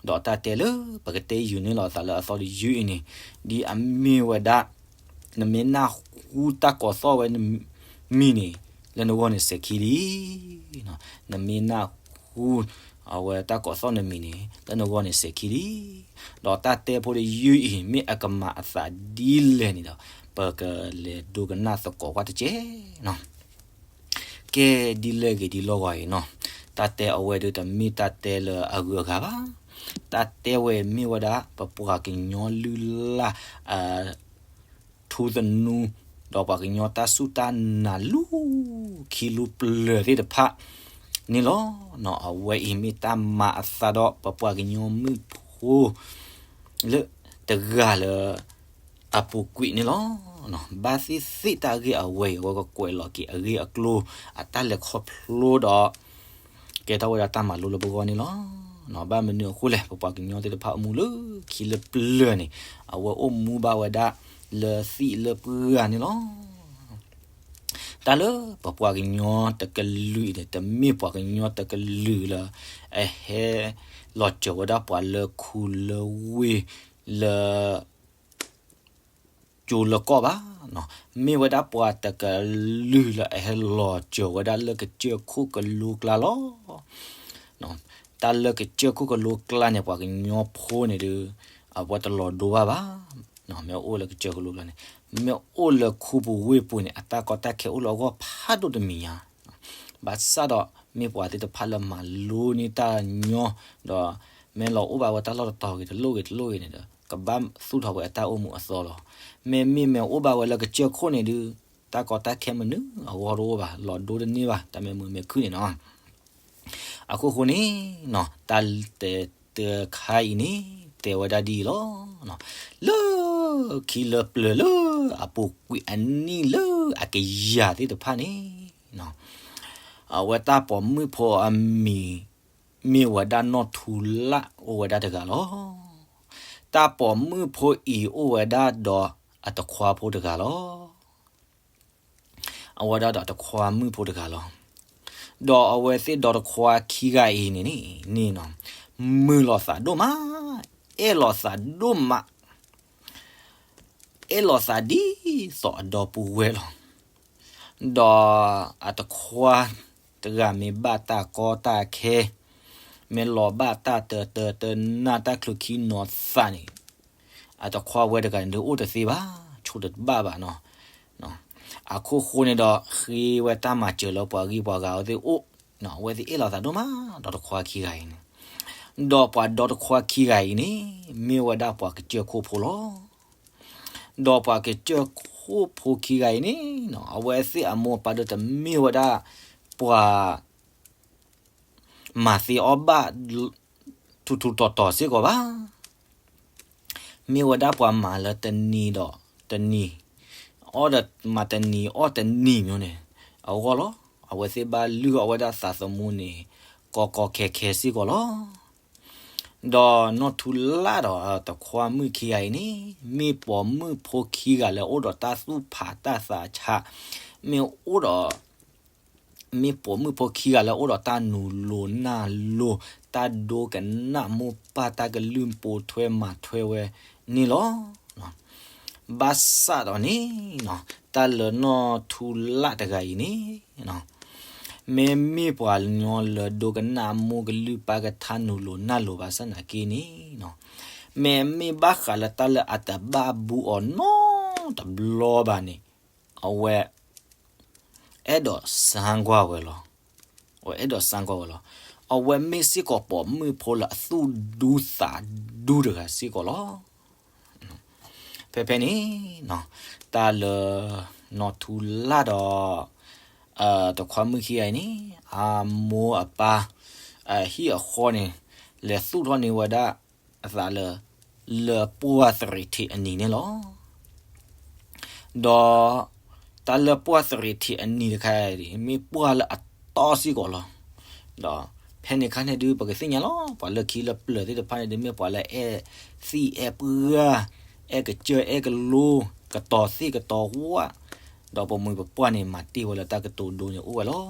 ဒီးတၢ်တဲလၢပကတဲယုာ်န့ၢ်လီၤအသးလၢအသီတယုၢ်အံၤန့ၣ်, ဒ်အမ့ၢ်ဝဲဒၣ် နမ့ၢ်နၢ်ဟူတၢ်ကိးသီၣ်ဝဲနမံၤန့ၣ်, လၢနဂီၢ်န့ၣ်စဲၤခံလံ. နမ့ၢ်နၢ်ဟူ အဝဲတၢ်ကိးသီၣ်နမံၤန့ၣ် လၢနဂီၢ်န့ၣ်စဲၤခံလံ. ဒီးတၢ်တဲဖိတယုၢ်အံၤ မ့ၢ်အကမၤအသးဒ်လဲၣ်န့ၣ်ဒီး ပကလဲၤဒိကနၣ်သကိးကွၢ်တက့ၢ်နီၤ. ကဲဒ်လဲၣ်ဂ့ၤဒ်လဲၣ်ဂ့ၤအံၤနီၤ, တၢ်တဲအဝဲဒၣ်တမ့ၢ်တၢ်တဲလၢအဂုၤအဂၤဘၣ်. တၢ်တဲဝဲမ့ၢ်ဝဲဒၣ် ပပှၤကညီလုၢ်လၢ် ထူသနူ ဒီးပှၤကညီတၢ်စူၢ်တၢ်နာ်လူၤ ခံလူၤပျၢၤသ့ၣ်တဖၣ်န့ၣ်လီၤ. အဝဲအံၤမ့ၢ်တၢ်မၤအသးဒီးပပှၤကညီမုၣ်ဖိ လၢတဂၤလၢ အပူၤကွံာ်န့ၣ်လီၤ. ဘၣ်သ့ၣ်သ့ၣ်တၢ်ဂ့ၢ်အဝဲအံၤ အဝဲကကွဲးလီၤက့ၤအဂ့ၢ်အကျိၤ အတၢ်လဲၤခီဖျိဒီး ကဲထီၣ်ဝဲဒၣ်တၢ်မၤလိလၢပဂီၢ်န့ၣ်လီၤ. ဘၣ်မနုၤအဃိလဲၣ်, ပပှၤကညီသ့ၣ်တဖၣ်အိၣ်မူလၢခံလၢပျၢၤန့ၣ် အဝဲအိၣ်မူဘၣ်ဝဲဒၣ်လၢသံၣ်လၢပှၢ်န့ၣ်လီၤ. တၢ်လၢပပှၤကညီတကလုာ်အံၤန့ၣ် တမ့ၢ်ပှၤကညီတကလုာ်လၢ အဟဲလီၤစၢၤဝဲဒၣ်ပှၤလၢခူလၢဝ့ၢ်လၢ ကၠိလၢကီၢ်ဘၣ်. မ့ၢ်ဝဲဒၣ်ပှၤတကလုာ်လၢအဟဲလီၤစၢၤဝဲဒၣ်လၢကစၢၢ်ခိၣ်ကလိကျါလီၤ. တၢ်လၢကစၢၢ်ခိၣ်ကလိကျါန့ၣ် ပှၤကညီဖိန့ၣ်ဒီး အဝဲတလီၤဒိဘၣ်ဘၣ်. မ့ၢ်အိၣ်လၢကစၢၢ်ကလိကျါန့ၣ် မ့ၢ်အိၣ်လၢခူပူၤဝ့ၢ်ပူၤန့ၣ် အတၢ်ကီတၢ်ခဲအိၣ်လၢအဂီၢ်ဖးဒိၣ်တမံၤညါ. ဘၣ်ဆၣ်ဒီးမ့ၢ်ပှၤသ့ၣ်တဖၣ်လၢမၤလိန့ၢ်တၢ်ညီ ဒီးမ့ၢ်လီၤအိၣ်ဘၣ်ဝဲတၢ်လီၢ်တတီၤဂ့ၤတလိၣ်ဂ့ၤတလိၣ်ဂ့ၤန့ၣ်ဒီး ကဘၣ်သူၣ်ထီၣ်ဝဲအတၢ်အိၣ်မူအသီလီၤ. မ့မ့ၢ်မ့ၢ်အိၣ်ဘၣ်ဝဲလၢကစၢၢ်ခိၣ်န့ၣ်ဒီး တၢ်ကီတၢ်ခဲမနုၤအဂီၢ်တအိၣ်ဘၣ်, လီၤဒိတန့ၢ်ဘၣ်, တၢ်မ့ၢ်မုာ်မ့ၢ်ခုၣ်န့ၣ်နီၤ. အခိၣ်ဃိန့ၣ် တၢ်တဲတခါအံၤန့ၣ် တဲဝဲဒၣ်ဒ်အံၤလီၤ. လၢခံလၢပျၢၤလၢအပူၤကွံာ်အနံၣ်လၢအကယၤသ့ၣ်တဖၣ်န့ၣ် အဝဲတၢ်ပိာ်မုၣ်ဖိအမံၤ မ့ၢ်ဝဲဒၣ်နီၢ်ထူလၢ်အိၣ်ဝဲဒၣ်တဂၤလီၤ. တၢ်ပိာ်မုၣ်ဖိအံၤအိၣ်ဝဲဒၣ်ဒီးအတခွါဖိတဂၤလီၤ. အဝဲဒၣ်ဒီးတခွါမုၣ်ဖိတဂၤလီၤ. ဒီးအဝဲသ့ၣ်ဒီတခွါခံဂၤအံၤန့ၣ်န့ၣ် မုာ်လိာ်သးဒိၣ်မး, အဲၣ်လိာ်သးဒိၣ်မး, အဲၣ်လိာ်သးဒ်သိးအဒီပုၢ်ဝဲၢ်လီၤ. ဒီးအတခွါတဂၤမ့ၢ်ဘၣ်တၢ်ကီတၢ်ခဲ, မ့ၢ်လီၤဘၣ်တၢ်တတၢတနၢ်တၢ်ချုးခံနီၤသးန့ၣ်, အတခွါဝဲတဂၤန့ၣ်ဒုးအိၣ်တသ့ဘၣ်, ဆိးတဘၣ်ဘၣ်နီၤ. အခိၣ်ဃိန့ၣ်ဒီး ဃ့ဝဲတၢ်မၤစၢၤလၢပှၤဂံၢ်ပှၤဂၤအဝဲသ့ၣ်အိၣ်, အဝဲသ့ၣ်အဲၣ်လိာ်သးဒိၣ်မး ဒီတခွါခံဂၤအံၤန့ၣ်. ဒီးပှၤဒီတခွါခံဂၤအံၤန့ၣ် မ့ၢ်ဝဲဒၣ်ပှၤကစၢၢ်ခိၣ်ဖိလီၤ. ဒီးပှၤကစၢၢ်ခိၣ်ဖိခံဂၤအံၤန့ၣ် အဝဲသ့ၣ်အမိၢ်အပၢ်ဒုးတမ့ၢ်ဝဲဒၣ်ပှၤ မၤသ့အီၣ်ဘၣ် ထူထူတီၤတီၤစ့ၢ်ကီးဘၣ်. မ့ၢ်ဝဲဒၣ်ပှၤမၤလၢတနံၤဒီးတနံၤ, အီၣ်ဒီးမၤတနံၤအီၣ်တနံၤမ့ၢ်န့ၣ် အဂီၢ်လီၤ. အဝဲသ့ၣ်ဘၣ်လုၢ်အီၣ်ဝဲဒၣ်သးသမူန့ၣ် ကီကီခဲခဲစ့ၢ်ကီးလီၤ. ဒီးနီၢ်ထူလၢ်ဒီးတခွါမုၣ်ခံဂၤအံၤန့ၣ် မ့ၢ်ပိာ်မုၣ်ဖိခံဂၤလၢအိၣ်ဒီးတၢ်သူၣ်ဖးတၢ်သးဆး, မ့ၢ်အိၣ်ဒီး မ့ၢ်ပိာ်မုၣ်ဖိခံဂၤလၢအိၣ်ဒီးတၢ်နူၤလိၤနၢ်လိၤ, တၢ်ဒိကနၣ်မိၢ်ပၢ်တၢ်ကလုၢ်ပိာ်ထွဲမၤထွဲဝဲန့ၣ်လီၤ. ဘၣ်ဆၣ်ဒီးန့ၣ် တၢ်လၢနီၢ်ထူလၢ်တဂၤအံၤန့ၣ် မ့မ့ၢ်ပှၤကညီလၢဒိကနၣ်မိၢ်ကလုၢ်ပၢ်ကထါနူၤလိၤနၢ်လိၤဘၣ်ဆၣ်နာ်က့န့ၣ် မ့မ့ၢ်ဘၣ်ဃးလၢတၢ်လၢအတဘၣ်ဘူးအီၤနီတဘျီဘၣ်န့ၣ် အဝဲ အဲၣ်ဒိးစၢ်ကွၢ်ဝဲလီၤ. အဝဲအဲၣ်ဒိးစၢ်ကွၢ်ဝဲလီၤ. အဝဲမ့ၢ်စ့ၢ်ကီးပိာ်မုၣ်ဖိလၢအသူၣ်ဒူသးဒူတဂၤစ့ၢ်ကီးလီၤ. ဖဲဖဲန့ၣ် တၢ်လၢ နီၢ်ထူလၢ်ဒီး တခွါမုၣ်ခံဂၤအံၤန့ၣ် အမိၢ်အပၢ် အဟံၣ်အဃီန့ၣ် လဲၤသူၣ်ထီၣ်န့ၢ်ဝဲဒၣ်အသးလၢ လၢပှၢ်သရံးထံးအနံၤန့ၣ်လီၤ. ဒီးတၢ်လၢပှၢ်သရံးထံးအနံၤတခါအံၤ မ့ၢ်ပှၢ်လၢအတီစ့ၢ်ကီးလီၤ. ဒီးဖဲန့ၣ်အခါန့ၣ်ဒုး ပကသ့ၣ်ညါလီၤ ပှၤလၢခံလၢပျၢၤသ့ၣ်တဖၣ်န့ၣ်ဒုး မ့ၢ်ပှၤလၢအဲၣ်သံၣ်အဲၣ်ပှၢ် အဲၣ်ကစၢၢ်အဲၣ်ကလိ ကတီၤသ့ၣ်ကတီၤဝၣ်, ဒီးပမှံၤပပှၢ်န့ၣ် မၤတ့ၢ်ဝဲလၢတၢ်ကတိၤဒိန့ၣ်အိၣ်ဝဲလီၤ.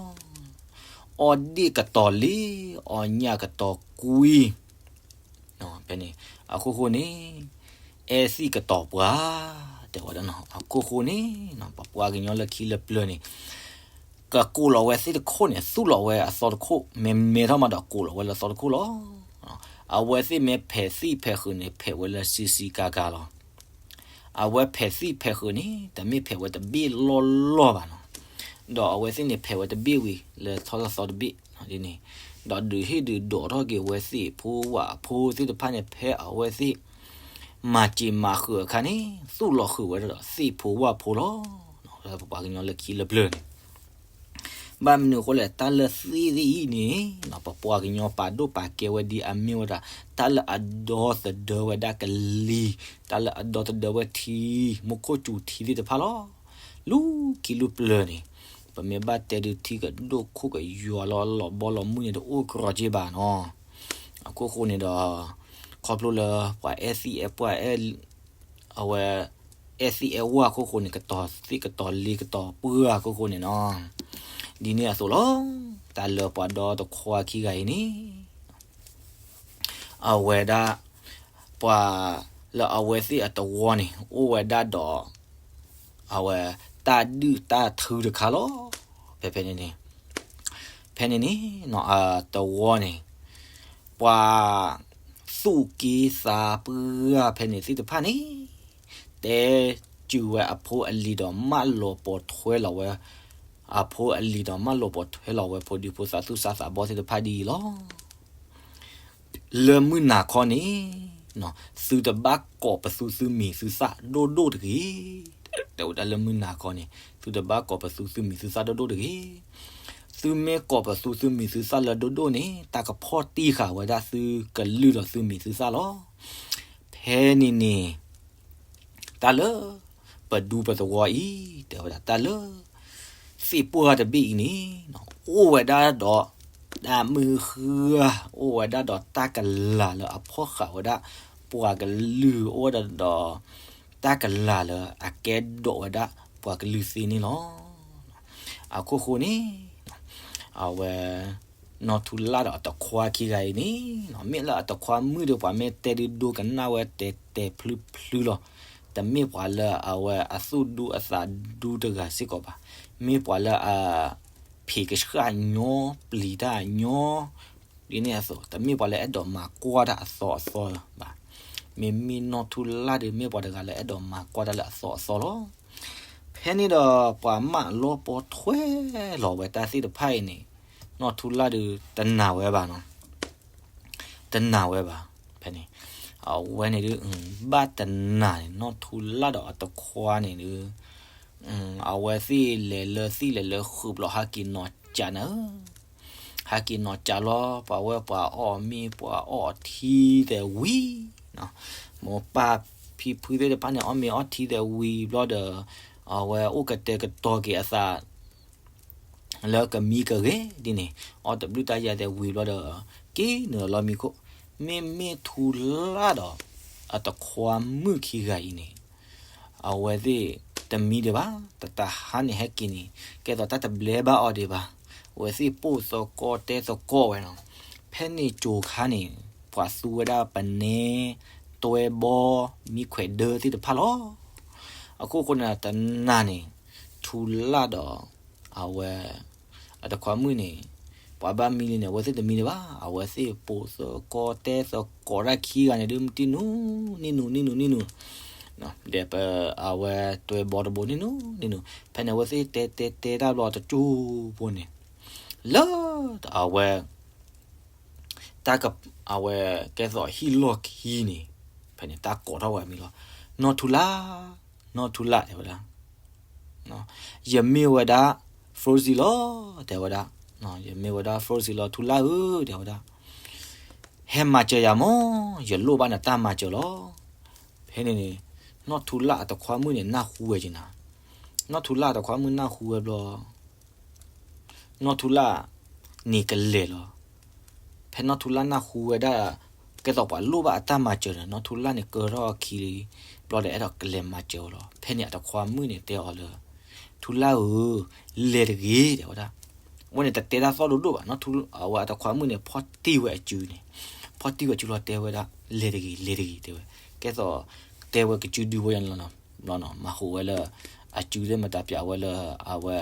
အီၣ်ဒ့ၣ်ကတီၤလံ, အီၣ်ညၣ်ကတီၤကွံ ဖဲန့ၣ် အခိၣ်ဃိန့ၣ် အဲၣ်သ့ၣ်ကတီၤပှၤ တဲဝဲဒၣ်နီၤ. အခိၣ်ဃိန့ၣ် ပပှၤကညီလၢခံလၢပျၢၤန့ၣ် ကကိးလီၤဝဲသ့ၣ်တခိၣ်န့ၣ် သူၣ်လီၤဝဲအသီတခိၣ်, မ့ၢ်မဲထီၣ်မးဒီးကိးလီၤဝဲလၢသီတခိၣ်လီၤ. အဝဲသ့ၣ်မ့ၢ်ဖဲးသံၣ်ဖဲးဃုာ်န့ၣ် ဖဲးဝဲလၢဆံဆံကၤကၤလီၤ. အဝဲဖဲးသံၣ်ဖဲးဃုာ်န့ၣ် တမ့ၢ်ဖဲးဝဲတဘ့ၣ်လီၢ်လီၢ်ဘၣ်နီၤ. ဒီးအဝဲသ့ၣ်န့ၣ် ဖဲးဝဲတဘ့ၣ်ဝံၤ လၢထီၣ်လၢသီတဘ့ၣ်ဒ်န့ၣ်, ဒီးဒုးဟ့ၣ်ဒုးဒိးထီၣ်က့ၤဝဲသ့ၣ်ဖိဝၣ်ဖိသ့ၣ်တဖၣ်န့ၣ် ဖဲအဝဲသ့ၣ် မၤစၢၤမၤဃုာ်အခါန့ၣ် သူၣ်လီၤဃုာ်ဝဲဒၣ်ဒီးသ့ၣ်ဖိဝၣ်ဖိလီၤ. ပပှၤကညီလၢခံလၢပျၢၤန့ၣ် ဘၣ်မနုၤအဃိလဲၣ်, တၢ်လၢသ့ၣ်သ့ၣ်အံၤန့ၣ် ပပှၤကညီပာ်ဒိၣ်ပာ်ကဲဝဲဒ်အမ့ၢ်ဝဲဒၣ် တၢ်လၢအဒီသဒၢဝဲဒၣ်ကလံၤ, တၢ်လၢအဒီသဒၢဝဲထံ, မူခိၣ်စူၤထံသ့ၣ်တဖၣ်လီၤ. လၢခံလၢပျၢၤန့ၣ် ပမ့ၢ်ဘၣ်တဲဒုးထံကဒိၣ်ခိၣ်ကယွၤလီၤ လီၤဘီလီၤမုၢ်န့ၣ် တအိၣ်ကြီက့ဘၣ်နီၤ. အခိၣ်ဃိန့ၣ်ဒီး ခီဖျိလၢပှၤအဲၣ်သံအဲၣ်ပှၢ်အဲၣ် အဝဲ အဲၣ်သံအဲၣ်ဝၣ်အခိၣ်ဃိန့ၣ် ကတီၤသ့ၣ်ကတီၤလ့ကတီၤပှၢ်အခိၣ်ဃိန့ၣ်နီၤ, ဒ်န့ၣ်အသိးလီၤ. တၢ်လၢပှၤဒီတခွါခံဂၤအံၤန့ၣ် အဝဲဒၣ် ပှၤလၢအဝဲသ့ၣ်အသဝီန့ၣ် အိၣ်ဝဲဒၣ်ဒီး အဝဲ တၢ်ဒုၣ်တၢ်ထုတခါလီၤ. ဖဲဖဲန့ၣ်န့ၣ် ဖဲန့ၣ်န့ၣ် အသဝီန့ၣ် ပှၤ သူၣ်က့သးပှၢ်ဖဲန့ၣ်သ့ၣ်တဖၣ်န့ၣ် တဲစူၤဝဲအဖိအလံၤဒီးမၢလီၤပိာ်ထွဲလီၤဝဲ, အဖိအလံၤဒီးမၢလီၤပိာ်ထွဲလီၤဝဲဖိဒံဖိသၣ်သူၣ်စၢ်သးဘီၣ်သ့ၣ်တဖၣ်ဒ်အံၤလီၤ. လၢမုၢ်နၤခီန့ၣ် သုတဘၣ်ကိးပသူသုမံၤသုသၣ်ဒိၣ်ဒိၣ်တဂ့ၤ. တဲဝဲဒၣ်လၢမုၢ်နၤခီန့ၣ် သုတဘၣ်ကိးပသူသုမံၤသုသၣ်ဒိၣ်ဒိၣ်တဂ့ၤ. သုမ့ၢ်ကိးပသူသုမံၤသုသၣ်လၢဒိၣ်ဒိၣ်န့ၣ် တၢ်ကဖီၣ်တံၢ်ဃာ်ဝဲဒၣ်သုကလုၢ်ဒီးသုမံၤသုသၣ်လီၤ. ဖဲန့ၣ်န့ၣ် တၢ်လၢ ပဒူပသဝီအံၤ တဲဝဲဒၣ်တၢ်လၢ သ့ၣ်ပှၢ်တဘ့ၣ်အံၤန့ၣ် အိၣ်ဝဲဒၣ်ဒီး တၢ်မုၢ်ဃၢ် အိၣ်ဝဲဒၣ်ဒီးတၢ်ကလၤလၢအဖီၣ်ဃာ်ဝဲဒၣ် ပှၤကလုၢ် အိၣ်ဝဲဒၣ်ဒီး တၢ်ကလၤလၢအကဲဒိးဝဲဒၣ်ပှၤကလုၢ်သ့န့ၣ်လီၤ. အခိၣ်ဃိန့ၣ် အဝဲ နီၢ်ထူလၢ်ဒီးအတခွါခံဂၤအံၤန့ၣ် မ့ၢ်လၢအတခွါမုၣ်ဒီး ပှၤမ့ၢ်တဲဒုးဒိကနၣ်ဝဲတဲတဲဖျုဖျုလီၤ. တမ့ၢ်ပှၤလၢအဝဲအသူၣ်ဒူအသးဒူတဂၤစ့ၢ်ကီးဘၣ်. မ့ၢ်ပှၤလၢအ ဖံးကဆှၣ်ညီ ပျံၤတၢ်ညီ ဒ်န့ၣ်အသိး တမ့ၢ်ပှၤလၢအဲၣ်ဒိးမၤကွၢ်တၢ်အသီအသီဘၣ်. မ့မ့ၢ်နီၢ်ထူလၢ်ဒီး မ့ၢ်ပှၤတဂၤလၢအဲၣ်ဒိးမၤကွၢ်တၢ်လၢအသီအသီလီၤ. ဖဲန့ၣ်ဒီး ပှၤမၢလီၤပိာ်ထွဲလီၤဝဲတၢ်သ့ၣ်တဖၣ်အံၤန့ၣ် နီၢ်ထူလၢ်ဒီးတနာ်ဝဲဘၣ်နီၤ. တနာ်ဝဲဘၣ်. ဖဲန့ၣ် အဝဲန့ၣ်ဒုး ဘၣ်တနာ်န့ၣ် နီၢ်ထူလၢ်ဒီးအတခွါန့ၣ်ဒုး အဝဲသ့ၣ်လဲၤလၢသံၣ်လဲၤလၢဃုာ်ဘျီ ဟးက့ၤနီၤကးနၤဧၢ, ဟးက့ၤနီၤကးလီၤ. ပှၤဝဲပှၤအီၣ်မ့ၤပှၤအီၣ်ထံသဲးဝံၤ, မိၢ်ပၢ်ဖံဖုသ့ၣ်တဖၣ်န့ၣ် အီၣ်မ့ၤအီၣ်ထံသဲးဝံၤဘျီဒီး အဝဲအိၣ်ကတဲာ်ကတီၤက့ၤအသး လၢကမံကဂဲၤဒ်န့ၣ် အီၣ်တဘျုးတၢ်ယၤသဲးဝံၤဘျီဒီး က့ၤနုာ်လီၤမံခိၣ်, မ့မ့ၢ်ထူလၢ်ဒီး အတခွါမုၣ်ခံဂၤအံၤန့ၣ် အဝဲသ့ၣ်တမံဒံးဘၣ်, တတဟါန့ၣ်ဟဲက့ၤန့ၣ် ကဲသိးတၢ်တဘျဲဘၣ်အီၤဒံးဘၣ်, အဝဲသ့ၣ်ပိာ်သကိးတဲသကိးဝဲနီၤ. ဖဲန့ၣ်ကၠိၤခါန့ၣ် ပှၤသူဝဲဒၣ်ပနဲ တွဲဘီ မံခွဲးဒၢသ့ၣ်တဖၣ်လီၤ. အခိၣ်ဃိန့ၣ် တနၤန့ၣ် ထူလၢ်ဒီး အဝဲ အတခွါမုၣ်န့ၣ် ပှၤဘၣ်မံလံန့ၣ် အဝဲသ့ၣ်တမံဒံးဘၣ်, အဝဲသ့ၣ်ပိာ်သကိးတဲသကိးတၢ်ခံဂၤန့ၣ်ဒုး တနူ နံၣ်နူ နံၣ်နူ နံၣ်နူ ဒီးပ အဝဲတွဲဘီတဘိ နံၣ်နူ နံၣ်နူ ဖဲန့ၣ် အဝဲသ့ၣ်တဲတဲတဲတၢ်ဘျီတကၠိၤဖိန့ၣ် လၢ အဝဲ တၢ်က အဝဲကဲသိးဟံၣ်လီၢ်ခံန့ၣ် ဖဲန့ၣ် တၢ်ကိးထီၣ်ဝဲမံၤလီၤ. နီၢ်ထူလၢ်, နီၢ်ထူလၢ် တဲဝဲဒၣ်, ယမ့ၢ်ဝဲဒၣ် Frozy လီၤ တဲဝဲဒၣ်, ယမ့ၢ်ဝဲဒၣ် Frozy လီၤ ထူလၢ်ဧၢ တဲဝဲဒၣ်, ဟဲမၤစၢၤယၤမး, ယလိၣ်ဘၣ်နတၢ်မၤစၢၤလီၤ. ဖဲန့ၣ်န့ၣ် နီၢ်ထူလၢ်အတခွါမုၣ်န့ၣ် နၢ်ဟူဝဲက့ၤနၤ, နီၢ်ထူလၢ်အတခွါမုၣ်နၢ်ဟူဝဲဘျီ နီၢ်ထူလၢ်န့ၣ်ကလဲၤလီၤ. ဖဲနီၢ်ထူလၢ်နၢ်ဟူဝဲဒၣ် ကဲသိးပှၤလိၣ်ဘၣ်အတၢ်မၤစၢၤန့ၣ် နီၢ်ထူလၢ်န့ၣ်ကၢထီၣ်အခံလံ ဘျီဒီးအဲၣ်ဒိးကလဲၤမၤစၢၤဝဲလီၤ. ဖဲန့ၣ်အတခွါမုၣ်န့ၣ်တဲအီၤလၢ ထူလၢ်ဧၢ, လဲၤတဂ့ၤ တဲဝဲဒၣ်. အဝဲန့ၣ်တတဲတၢ်သီၣ်ဒိၣ်ဒိၣ်ဘၣ်, အဝဲအတခွါမုၣ်န့ၣ် ဖီၣ်တံၢ်ဝဲအစုန့ၣ်, ဖ ဖီၣ်တံၢ်ဝဲစုလီၤတဲဝဲဒၣ်, လဲၤတဂ့ၤ, လဲၤတဂ့ၤ တဲဝဲ, ကဲသိးတဲဝဲကစုဒုဖိယါန့ၣ်လီၤနီၤ, ဘျီနီၤ မၤဟူးဝဲလၢ အစုသ့ၣ်မတၤပျးဝဲလၢ အဝဲ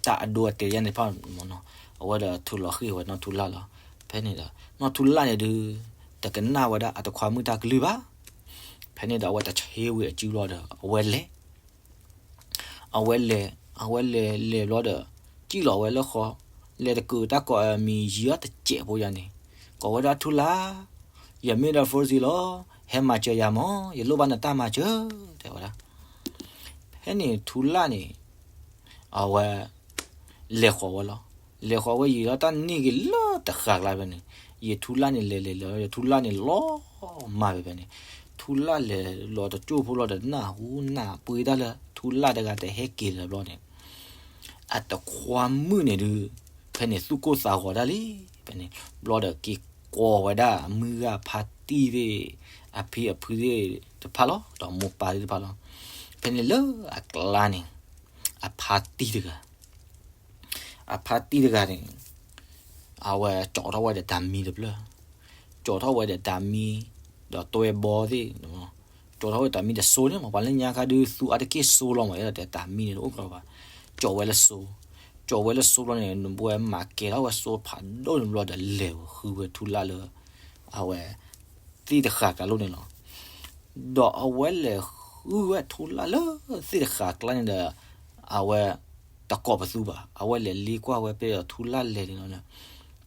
တၢ်အဒိအတဲာ်ယါန့ၣ်တဖၣ်နီၤ, အဝဲဒီးထုးလီၤဃ့ၢ်ဝဲနီၢ်ထူလၢ်လီၤ. ဖဲန့ၣ်ဒီး နီၢ်ထူလၢ်န့ၣ်ဒုး တကနၣ်ဝဲဒၣ်အတခွါမုၣ်တၢ်ကလုၢ်ဘၣ်. ဖဲန့ၣ်ဒီး အဝဲတဆ့ဝံၤအစုလီၤဒီး အဝဲလဲၤ အဝဲလဲၤ, အဝဲလဲၤလဲၤဘျီဒီး စံၣ်လီၤဝဲလၢဃီ, လဲၤတကုာ်တၢ်ကိးအမံၤယံၤအီၤတစဲးဖိယါန့ၣ်, ကိးဝဲဒၣ်ထူလၢ်, ယမ့ၢ်ဒီး First လီၤ, ဟဲမၤစၢၤယၤမၢ်, ယလိၣ်ဘၣ်နတၢ်မၤစၢၤ တဲဝဲဒၣ်. ဖဲန့ၣ်ထူလၢ်န့ၣ် အဝဲ လဲၤဃီၤဝဲလီၤ. လဲၤဃီၤဝဲယံာ်လီၤ တၢ်န့ၢ်က့ၤလၢတဃာ်ကျါဖဲန့ၣ်, ယထူလၢ်န့ၣ်လဲၤလဲၤလဲၤလီၤ ယထူလၢ်န့ၣ်လီၤမၢ်ဖဲဖဲန့ၣ်, ထူလၢ်လဲၤလီၤတကၠိၢ်ဖိလီၤဒီးနၢ်ဟူနၢ်ပှ့ၤတၢ်လၢ ထူလၢ်တဂၤတဟဲက့ၤလၢၤဘျီန့ၣ် အတခွါမုၣ်န့ၣ်ဒုး ဖဲန့ၣ်သူၣ်ကိၢ်သးဂီၤဒၣ်လံ. ဖဲန့ၣ် ဘျီဒီးက့ၤကိးဝဲဒၣ်မုၢ်ဂၤဖါတံၢ်သ့ၣ် အဖံအဖုသ့ၣ်တဖၣ်လီၤ ဒီးမိၢ်ပၢ်သ့ၣ်တဖၣ်လီၤ. ဖဲန့ၣ်လၢအကျါန့ၣ် အဖါတံၢ်တဂၤ အဖါတံၢ်တဂၤန့ၣ် အဝဲကၠီထီၣ်ဝဲဒီးတၢ်မံတဖျၢၣ်, ကၠီထီၣ်ဝဲဒီးတၢ်မံ ဒီးတွဲဘီသ့ၣ်, ကၠီထီၣ်ဝဲတၢ်မံဒီးစိန့ၣ်မး ပှၤလၢညါခါဒုးသူအါတက့ၢ်စိလီၤမး ဒီးတၢ်မံန့ၣ်တအိၣ်ကီဘၣ်, ကၠီဝဲလၢစိ, ကၠီဝဲလၢစိဘျီန့ၣ် နဘဲမၤကဲၤထီၣ်ဝဲစိဖးဒိၣ်န့ၣ်ဘျီဒီးလဲၤဃုဝဲထူလၢ်လၢ အဝဲ သ့ၣ်တဃာ်ကျါလိၤန့ၣ်လီၤ. ဒီးအဝဲလဲၤဃုဝဲထူလၢ်လၢသ့ၣ်တဃာ်ကျါန့ၣ်ဒီး အဝဲ တကိးပသူဘၣ်, အဝဲလဲၤလ့ကွၢ်ဝဲဖဲဒီးထူလၢ်လဲၤန့ၣ်လီၤ.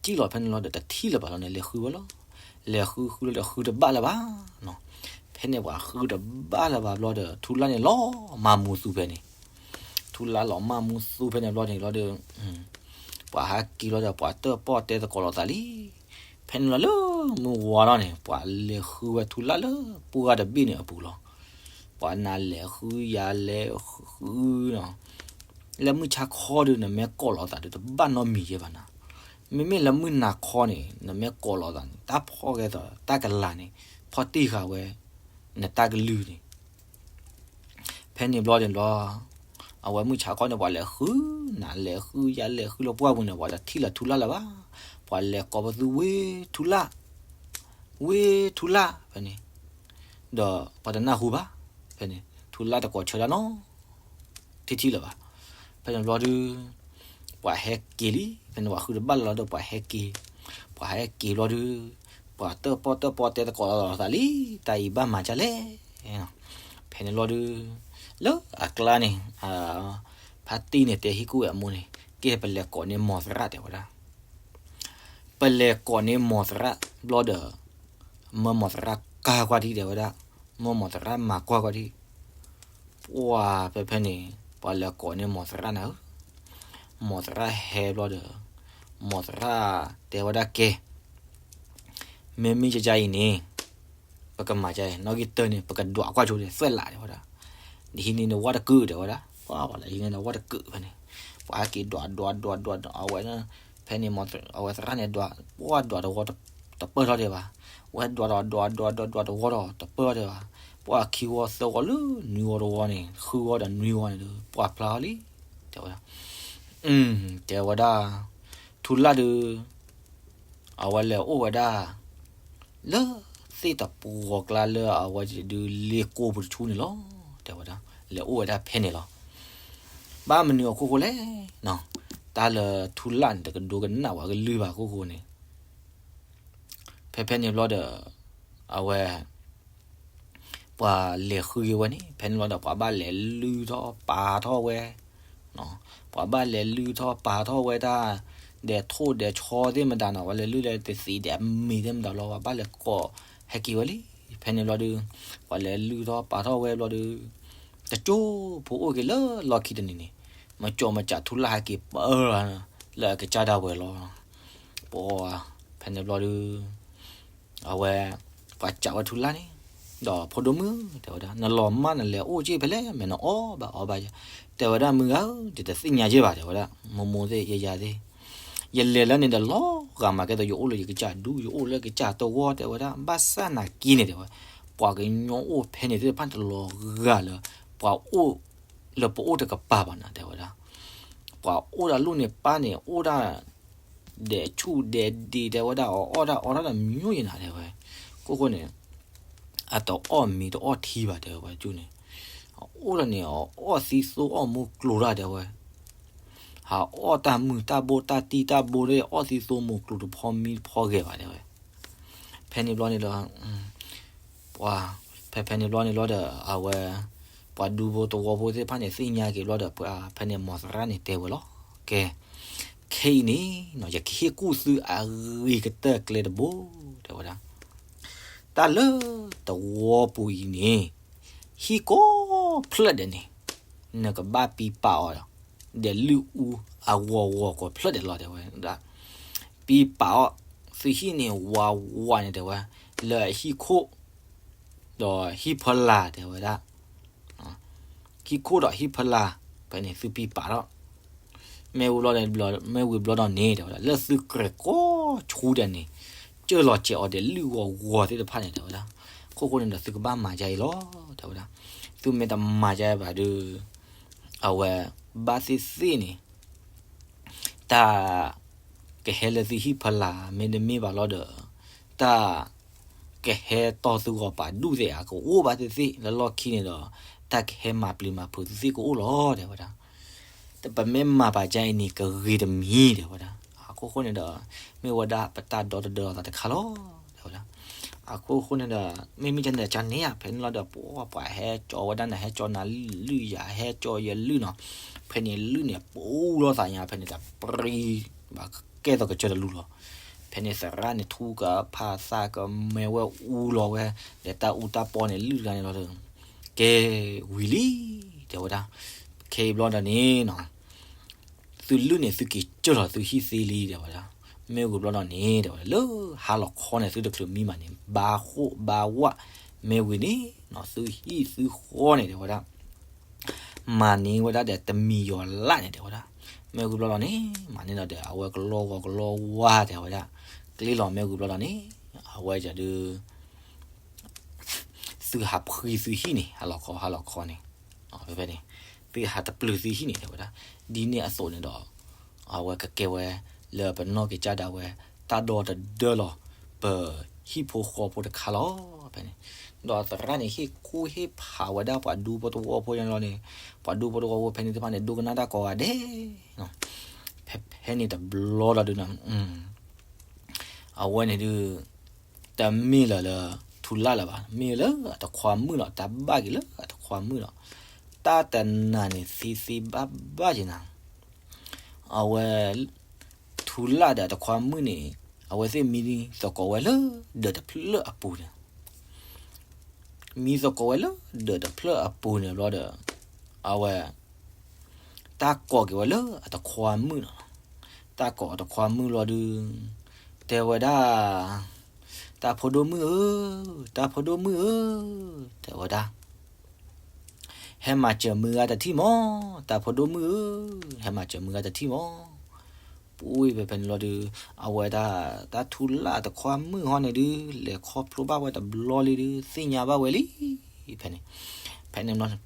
စံၣ်လီၤဖဲန့ၣ်လီၤဒီးတထံၣ်လၢၤဘၣ်လီၤန့ၣ် လဲၤဃုဝဲလီၤ. လဲၤဃုဃုလီၤဒီးဃုတဘၣ်လၢၤဘၣ်နီၤ. ဖဲန့ၣ်ပှၤဃုတဘၣ်လၢၤဘၣ်ဘျီဒီး ထူလၢ်န့ၣ်လီၤမၢ်မူသူဖဲန့ၣ်, ထူလၢ်လီၤမၢ်မူသူဖဲန့ၣ်ဘျီန့ၣ်လီၤဒီး ပှၤဟဲက့ၤလီၤဒီးပှၤတၢၣ်ပီၣ်တဲသကိးလိာ်သးလံ. ဖဲန့ၣ်လီၤလၢမုၢ်ဝါထီၣ်န့ၣ် ပှၤလဲၤဃုဝဲထူလၢ်လၢပှၢ်တဘ့ၣ်န့ၣ်အပူၤလီၤ. ပှၤနၤလဲၤဃုယၤလဲၤဃုနီၤ. လၢမုၢ်ဆါခီဒုး နမ့ၢ်ကိးလိာ်သးဒီးတဘၣ်နီတမံၤယဲဘၣ်နၤ. မ့မ့ၢ်လၢမုၢ်နၤခီန့ၣ် နမ့ၢ်ကိးလိာ်သးန့ၣ် တၢ်ဖီၣ်ကဲသိးတၢ်ကလၤန့ၣ် ဖီၣ်တံၢ်ဃာ်ဝဲ နတၢ်ကလုၢ်န့ၣ် ဖဲန့ၣ်ဘျီန့ၣ်ဘျီ အဝဲမုၢ်ဆါခီန့ၣ် ပှၤလဲၤဃု နၤလဲၤဃုယၤလဲၤဃုလၢပှၢ်ပူၤန့ၣ် ပှၤတထံၣ်လၢၤထူလၢ်လၢၤဘၣ်. ပှၤလဲၤကိးပသူဝ့ၢ်ထူလၢ်, ဝ့ၢ်ထူလၢ် ဖဲန့ၣ်, ဒီးပှၤတနၢ်ဟူဘၣ်. ဖဲန့ၣ် ထူလၢ်တကိးဆၢတၢ်နီ ထံထံၣ်လၢၤဘၣ်. ဖဲန့ၣ်ဘျီဒုး ပှၤဟဲက့ၤလံ. ဖဲန့ၣ်ပှၤဃုတဘၣ်လၢၤလီၤဒီးပှၤဟဲက့ၤ, ပှၤဟဲက့ၤဘျီဒုး ပှၤတၢၣ်ပီၣ်တၢၣ်ပီၣ်တဲသကိးလိာ်သးလံ, တၢ်အံၤဘၣ်မၤဒ်လဲၣ်. ဖဲန့ၣ်ဘျီဒုး လၢအကျါန့ၣ် ဖါတံၢ်န့ၣ်တဲဟ့ၣ်ကူၣ်ဝဲအမိၢ်န့ၣ် ကဲပလဲၤကိးန့ၢ်မိၢ်သရၣ်တဲဝဲဒၣ် ပလဲၤကိးန့ၢ်မိၢ်သရၣ်ဘျီဒီး မၢမိၢ်သရၣ်ကါကွၢ်ထံၣ်တဲဝဲဒၣ်, မၢမိၢ်သရၣ်မၤကွၢ်ကွၢ်ထံၣ်, ပှၢ်ဖဲဖဲန့ၣ် ပှၤလဲၤကိးန့ၢ်မိၢ်သရၣ်နၤဧၢ, မိၢ်သရၣ်ဟဲဘျီဒီး မိၢ်သရၣ်တဲဝဲဒၣ်ကဲ မ့မ့ၢ်ယကအံၤန့ၣ် ပကမၤဒ်အံၤ နီၣ်ဂံၢ်တၢန့ၣ် ပကဒွးကွၢ်ဆိဒီးသွဲၣ်လးတဲဝဲဒၣ်, နဟံးန့ၢ်နဝၣ်တကုာ်တဲဝဲဒၣ်, ပှၢ်ပှၤလၢဟံးန့ၢ်နဝၣ်တကုာ်ဖဲန့ၣ်, ပှၤဟဲက့ၤဒွးဒွးဒွးဒွးအဝဲ ဖဲန့ၣ် အဝဲသရၣ်န့ၣ်ဒွး, ပှၢ်ဒွးတဝီတပၢၢ်ထီၣ်တဲဘၣ်, ဝဲဒွးဒီးဒွးဒွးဒွးဒွးတဝီဒီးတပၢၢ်ထီၣ်တဲဘၣ်, ပှၢ်ခံဝီသၢဝီလၢနွံဝီတဝီန့ၣ် ဃုဝီဒီးနွံဝီန့ၣ်ဒီး ပှၢ်ဖျါထီၣ်လံ, တဲဝဲဒၣ်, တဲဝဲဒၣ်, ထူလၢ်ဒုး အဝဲလဲၤအိၣ်ဝဲဒၣ် လၢသ့ၣ်တပှီၤကျါလၢအဝဲဒုးလ့ကိပူၤတဆူန့ၣ်လီၤ, တဲဝဲဒၣ်, လဲၤအိၣ်ဝဲဒၣ်ဖဲန့ၣ်လီၤ. ဘၣ်မနုၤအခိၣ်ဃိလဲၣ်, တၢ်လၢထူလၢ်န့ၣ် တကဒိကနၣ်ပှၤကလုၢ်ဘၣ်အခိၣ်ဃိန့ၣ်, ဖဲဖဲန့ၣ်ဘျီဒီး အဝဲ ပှၤလဲၤဃုက့ၤဝဲန့ၣ် ဖဲန့ၣ်ဘျီဒီး ပှၤဘၣ်လဲၤလုၢ်ထီၣ်ပာ်ထီၣ်ဝဲ, ပှၤဘၣ်လဲၤလုၢ်ထီၣ်ပာ်ထီၣ်ဝဲတၢ် ဒဲးထိၣ်ဒဲးဆီသ့ၣ်မတၤနီၤ ပှၤလဲၤလုၢ်လဲၤတသံးဒဲးအမံၤသ့ၣ်မတၤလီၤ ပှၤဘၣ်လဲၤကိးဟဲက့ၤဝဲလံ. ဖဲန့ၣ်ဘျီဒုး ပှၤလဲၤလုၢ်ထီၣ်ပာ်ထီၣ်ဝဲဘျီဒုး တကၠိဖိအိၣ်က့ၤလၢလီၢ်ခံတနံၤန့ၣ် မၤကၠီမၤကၠးထူလၢ်ဟဲက့ၤပၢလီၤ လၢအကစၢ်ဒၣ်ဝဲလီၤ. ပှၤ ဖဲန့ၣ်ဘျီဒုး အဝဲ ပှၤစံးဝဲထူလၢ်န့ၣ် ဒီးဖိဒိၣ်မုၣ် တဲဝဲဒၣ် နလီၤမၢ်နလဲၤအိၣ်က့ၤဖဲလဲၣ် မ့ၢ်နအီၣ်ဘၣ်အီဘၣ်ယဲ တဲဝဲဒၣ် မုၢ်ဂၤဧၢ ယတသ့ၣ်ညါက့ၤဘၣ် တဲဝဲဒၣ် မိၢ်မိၢ်သ့ၣ် ယယၤသ့ၣ် ယလဲၤလၢန့ၣ်ဒီးလီၤဂာ်မး ကဲသိးယအိၣ်လၢယကစၢ်ဒူ ယအိၣ်လၢကစၢ်တဝီ တဲဝဲဒၣ် ဘၣ်ဆၣ်နာ်က့န့ၣ် တဲဝဲ ပှၤကညီအိၣ်ဖဲန့ၣ်သ့ၣ်တဖၣ်တလီၤဂာ်လၢ ပှၤအိၣ်လၢပအိၣ်တကပၤဘၣ်နၤ တဲဝဲဒၣ် ပှၤအိၣ်ဒၣ်လိၣ်န့ၣ်ပၢ်န့ၣ် အိၣ်ဒၣ် ဒဲးဆူၣ်ဒဲးဒ့ၣ် တဲဝဲဒၣ်, အီၣ်တၢ်အီတၢ်တမံၤယံၤနၤ တဲဝဲ. ခိၣ်ဃိန့ၣ် အတအီၣ်မ့ၤတအီၣ်ထံဘၣ် တဲဝဲ ပှၤကၠူၣ်န့ၣ်. အအိၣ်လီၤန့ၣ် အီၣ်သံသိအီၣ်မူကျိၤတၢ် တဲဝဲ. ဟးအီၣ်တၢ်မုၢ်တၢ်ဘိ တၢ်တံၢ်တၢ်ဘိ အီၣ်သံသိမူကျိၤတဖီမံတဖီဂဲၤဘၣ် တဲဝဲ. ဖဲန့ၣ်ဘျီန့ၣ်ဒီး ပှၤ ဖဲဖဲန့ၣ်ဘျီန့ၣ်လီၤဒီး အဝဲ ပှၤဒူဖိသဝီဖိသ့ၣ်တဖၣ်န့ၣ် သ့ၣ်ညါက့ၤဘျီဒီး ဖဲန့ၣ် မိၢ်သရၣ်န့ၣ်တဲဝဲလီၤ. ကဲ, ခဲအံၤန့ၣ် ယကဟ့ၣ်ကူၣ်သုအဂ့ၤကတၢၢ်ကျဲတဘိ တဲဝဲဒၣ်. တၢ်လၢသဝီပူၤအံၤန့ၣ် ဟံၣ်ကိးဖျၢၣ်ဒဲးန့ၣ် နကဘၣ်ပံပာ်အီၤဒီး ဒဲးလုၢ်အူအဂီၤဂီၤကိးဖျၢၣ်ဒဲးလီၤ တဲဝဲဒၣ်. ပံပာ်အီၤ သုဟံၣ်န့ၣ်ဝးဝးန့ၣ် တဲဝဲ, လၢအဟံၣ်ခိၣ် ဒီးဟံၣ်ဖီလာ် တဲဝဲဒၣ်. ဟံၣ်ခိၣ်ဒီးဟံၣ်ဖီလာ် ဖဲန့ၣ်သုပံပာ်ထီၣ်. မ့ၢ်ဝံၤဘျီန့ၣ် မ့ၢ်ဝံၤဘျီဒီးန့ၣ် တဲဝဲဒၣ် လၢသုကြဲးကိးဆူဒဲးန့ၣ် ကၢၢ်လီၤစဲးအီၤဒဲးလုၢ်ဂီၤဂီၤသ့ၣ်တဖၣ်န့ၣ် တဲဝဲဒၣ်. ခိၣ်ဃိန့ၣ်ဒီးသုကဘၣ်မၤဒ်အံၤလီၤ တဲဝဲဒၣ်. သုမ့ၢ်တမၤဒ်အံၤဘၣ်ဒီး အဝဲ ဘၣ်သ့ၣ်သ့ၣ်န့ၣ် တၢ်ကဟဲလၢသုဟံၣ်ဖီလာ် မ့တမ့ၢ်ဘၣ်လီၤဒီး တၢ်ကဟဲတီၢ်သုဂီၤပာ်ဒူၣ်သ့ၣ်ဧါ ကအိၣ်ဘၣ်သ့ၣ်သ့ၣ် လၢလီၢ်ခံန့ၣ်ဒီး တၢ်ကဟဲမၤပျံၤမၤဖုးသုသ့ၣ်ကအိၣ်လီၤ တဲဝဲဒၣ်. ပမ့ၢ်မၤပာ်ဒ်အံၤန့ၣ် ကဂ့ၤတမံၤ တဲဝဲဒၣ်. အခိၣ်ဃိန့ၣ်ဒီး မ့ၢ်ဝဲဒၣ်ပတၢ်ဒီတဒၢလီၤသးတခါလီၤ တဲဝဲဒၣ်. အခိၣ်ဃိန့ၣ်ဒီး မ့မ့ၢ်ကန့ၣ်ကန့ၣ်ဧါ ဖဲန့ၣ်လီၤဒီး ပှၤဟဲကၠီဝဲဒၣ်န့ၣ် ဟဲကၠီနၤလုၢ်ယၤ ဟဲကၠီယလုၢ်နီၤ. ဖဲန့ၣ်လုၢ်န့ၣ် ပူလီၤသးညါ ဖဲန့ၣ်တၢ်ပြံ ဘၣ်ကဲသိးကစၢၢ်တလူလီၤ. ဖဲန့ၣ်သရၣ်န့ၣ် ထူကဖးသးကမဲဝဲအူလီၤဝဲ ဒီးတၢ်အူတၢ်ပီန့ၣ်လုၢ်တဂၤန့ၣ်လီၤဒီး ကဲဝံၤလံ တဲဝဲဒၣ်. ခဲအံၤဘျီဒီးန့ၣ်နီၤ သုလုၢ်န့ၣ် သုက့ၤကၢၢ်လီၤသုဟံၣ်သ့လံ တဲဝဲဒၣ်. မ့ၢ်ဝံၤဘျီဒီးန့ၣ် တဲဝဲဒၣ် လၢဟါလီၤခီန့ၣ် သုတချုးမံမးန့ၣ် ဘါဃိၣ်ဘါဝၣ် မ့ၢ်ဝံၤန့ၣ်နီၤ သုဟံၣ်သုဃီန့ၣ် တဲဝဲဒၣ် မၤန့ၢ်ဝဲဒၣ်ဒီးတမံၤယီၤလၣ်န့ၣ် တဲဝဲဒၣ်. မ့ၢ်ဝံၤဘျီဒီးန့ၣ် မၤန့ၢ်ဒီးဒီး အဝဲကလီဂီၤကလီဝါ တဲဝဲဒၣ်. ကျ့လီၤမ့ၢ်ဝံၤဘျီဒီးန့ၣ် အဝဲဒၣ်ဒုး သုဟးဖှံသုဟံၣ်န့ၣ် ဟါလီၤခီ ဟါလီၤခီန့ၣ် ဖဲန့ၣ် သုဟးတပျုာ်သုဟံၣ်န့ၣ် တဲဝဲဒၣ်. ဒ်န့ၣ်အသိးန့ၣ်ဒီး အဝဲကကဲဝဲ လၢပနီၢ်ကစၢ်ဒၣ်ဝဲ တၢ်ဒီတဒၢလီၤ ပဟံၣ်ဖိဃီဖိတခါလီၤ ဖဲန့ၣ်. ဒီးသရၣ်န့ၣ် ဟ့ၣ်ကူၣ်ဟ့ၣ်ဖးဝဲဒၣ်ပှၤဒူဖိသဝီဖိန့ၣ်လီၤန့ၣ် ပှၤဒူဖိသဝီဖိဖဲန့ၣ်တဖၣ်န့ၣ် ဒိကနၣ်တၢ်ကိးဂၤဒဲး ဖဲဖဲန့ၣ်တဘျီလီၤဒုးနီၤ အဝဲန့ၣ်ဒုး တမ့ၢ်လၢၤလၢ ထူလၣ်လၢၤဘၣ်, မ့ၢ်လၢအတခွါမုၣ်လီၤ, တၢ်ဘၣ်က့ၤလၢအတခွါမုၣ်လီၤ. တၢ်တနၤန့ၣ်သ့သ့ဘၣ်ဘၣ်က့ၤနၤ, အဝဲ ထူလၣ်ဒီးအတခွါမုၣ်န့ၣ် အဝဲသ့ၣ်မံသကိးဝဲလၢဒၢးတဖျၢၣ်အပူၤန့ၣ် မံသကိးဝဲလၢဒၢးတဖျၢၣ်အပူၤန့ၣ်ဘျီဒီး အဝဲ တၢ်ကိးက့ၤဝဲလၢအတခွါမုၣ်လီၤ. တၢ်ကိးအတခွါမုၣ်လီၤဒုး တဲဝဲဒၣ်, တၢ်ဖိဒိၣ်မုၣ်ဧၢ, တၢ်ဖိဒိၣ်မုၣ်ဧၢ, တဲဝဲဒၣ်, ဟဲမၤစၢၤမုၢ်ဂၤတထံၣ်မီၢ်, တၢ်ဖိဒိၣ်မုၣ်ဧၢ, ဟဲမၤစၢၤမုၢ်ဂၤတထံၣ်မီၢ်. ပူၤဖဲဖဲန့ၣ်လီၤဒုး အဝဲဒၣ် တၢ်ထူလၣ်တခွါမုၣ်ဟီန့ၣ်ဒုး လဲၤခီဖျိဘၣ်ဝဲတဘျီလံဒုး သ့ၣ်ညါဘၣ်ဝဲလံ. ဖဲန့ၣ် ဖဲန့ၣ်ဘျီ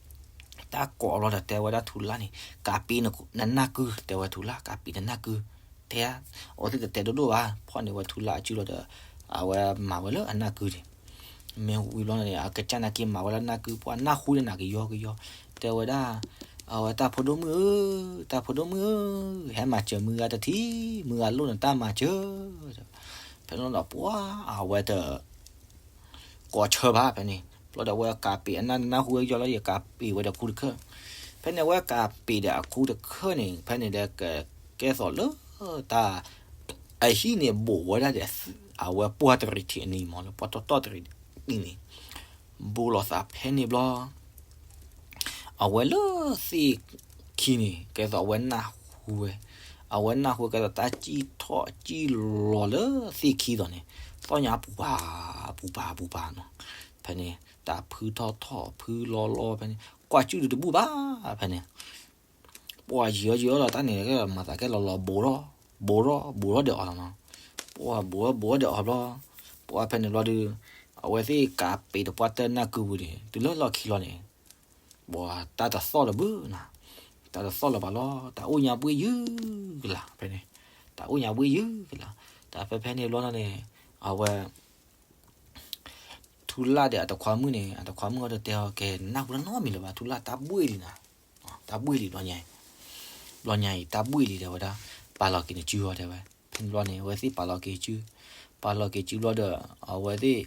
တၢ်ကိးလီၤဒီးတဲဝဲဒၣ်ထူလၣ်န့ၣ် ကးပံးနနၢ်ကု, တဲဝဲထူလၣ် ကးပံးနနၢ်ကု, တဲ အဝဲသ့ၣ်တတဲဒိၣ်ဒိၣ်ဘၣ်, ဖီၣ်န့ၢ်ဝဲထူလၣ်အစုလီၤဒီး အဝဲမၤဝဲလၢအနၢ်ကုန့ၣ် မ့ၢ်ဝံၤဘျီန့ၣ် အကစၢ်နာ်က့မၤဝဲလၢနၢ်ကု ပှၤနၢ်ဟူန့ၣ်နၤကယီကယီ, တဲဝဲဒၣ်, အဝဲတၢ်ဖိဒိၣ်မုၣ်ဧၢ, တၢ်ဖိဒိၣ်မုၣ်ဧၢ, ဟဲမၤစၢၤမုၢ်ဂၤတထံၣ်, မုၢ်ဂၤလိၣ်နတၢ်မၤစၢၤ. ဖဲန့ၣ်ဒီးပှၤအဝဲတ ကိးဆၢဘၣ်ဖဲန့ၣ်, ဘျီဒီးအဝဲကးပံးအနၢ်နၢ်ဟူဝဲကယီလီၤ ယကးပံးဝဲဒီးခူတခၢၣ်. ဖဲန့ၣ်အဝဲကးပံးဒီးအခူတခၢၣ်န့ၣ် ဖဲန့ၣ်ဒီးကကဲသိးလၢတၢ် အဟံၣ်န့ၣ်ဘူးဝဲဒၣ်ဒီး အဝဲပှၢ်တရံးထံးအနံၤမီၢ် လၢပှၢ်တီတီတရံးနံၤန့ၣ် ဘူးလိာ်သးဖဲန့ၣ်ဘျီ အဝဲလၢသ့ၣ်ခံန့ၣ် ကဲသိးအဝဲနၢ်ဟူဝဲ, အဝဲနၢ်ဟူဝဲကဲသိးတၢ်စံၣ်ထီၣ်စံၣ်လီၤလၢသ့ၣ်ခံသိးန့ၣ် သီၣ်ညါပူၤပၤ ပူၤပၤ ပူၤပၤနီၤ. ဖဲန့ၣ် တၢ်ဖုထီၣ်ထီၣ် ဖုလီလီဖဲန့ၣ် ကွၢ်စုၣ်ဒုးတဘူၣ်ဘၣ် ဖဲန့ၣ် ပှၤယံာ်အီၤယံာ်အီၤလီၤတၢ်န့ၣ် မၤသးကဲလီၤလီၤ ဘူးထီၣ် ဘူးထီၣ် ဘူးထီၣ်ဒဲးအီၤလီၤနီၤ. ပှၤဘူးထီၣ် ဘူးထီၣ်ဒဲးအီၤဘျီ ပှၤဖဲန့ၣ်ဘျီဒုး အဝဲသ့ၣ်ကးပံးတပှၢ်တၢၢ်နၢ်ကုပူၤန့ၣ် တုၤလၢလီၢ်ခံလီၤန့ၣ် ပှၤတၢ်တသီၣ်လၢၤဘၣ်နီၤ, တၢ်တသီၣ်လၢၤဘၣ်လီၤ, တၢ်အိၣ်ညါဘှ့ၣ်ယုၢ်ကလာ်ဖဲန့ၣ်, တၢ်အိၣ်ညါဘှ့ၣ်ယုၢ်ကလာ်, တၢ်ဖဲဖဲန့ၣ်ဘျီန့ၣ် အဝဲ ထူလၢ်ဒီးအတခွါမုၣ်န့ၣ် အတခွါမုၣ်အီၤတတဲအီၤ ကဲနၢ်ဟူတၢ်နီတမံၤလၢၤဘၣ် ထူလၢ်တၢ်ဘှ့ၣ်လံနၤ, တၢ်ဘှ့ၣ်လံဘျီညါအံၤ, ဘျီညါအံၤတၢ်ဘှ့ၣ်လံတဲဝဲဒၣ်, ပာ်လီၤက့ၤနစုအီၤတဲဝဲ, ဖဲန့ၣ်ဘျီန့ၣ် အဝဲသ့ၣ်ပာ်လီၤက့ၤစု, ပာ်လီၤက့ၤစုဘျီဒီး အဝဲသ့ၣ်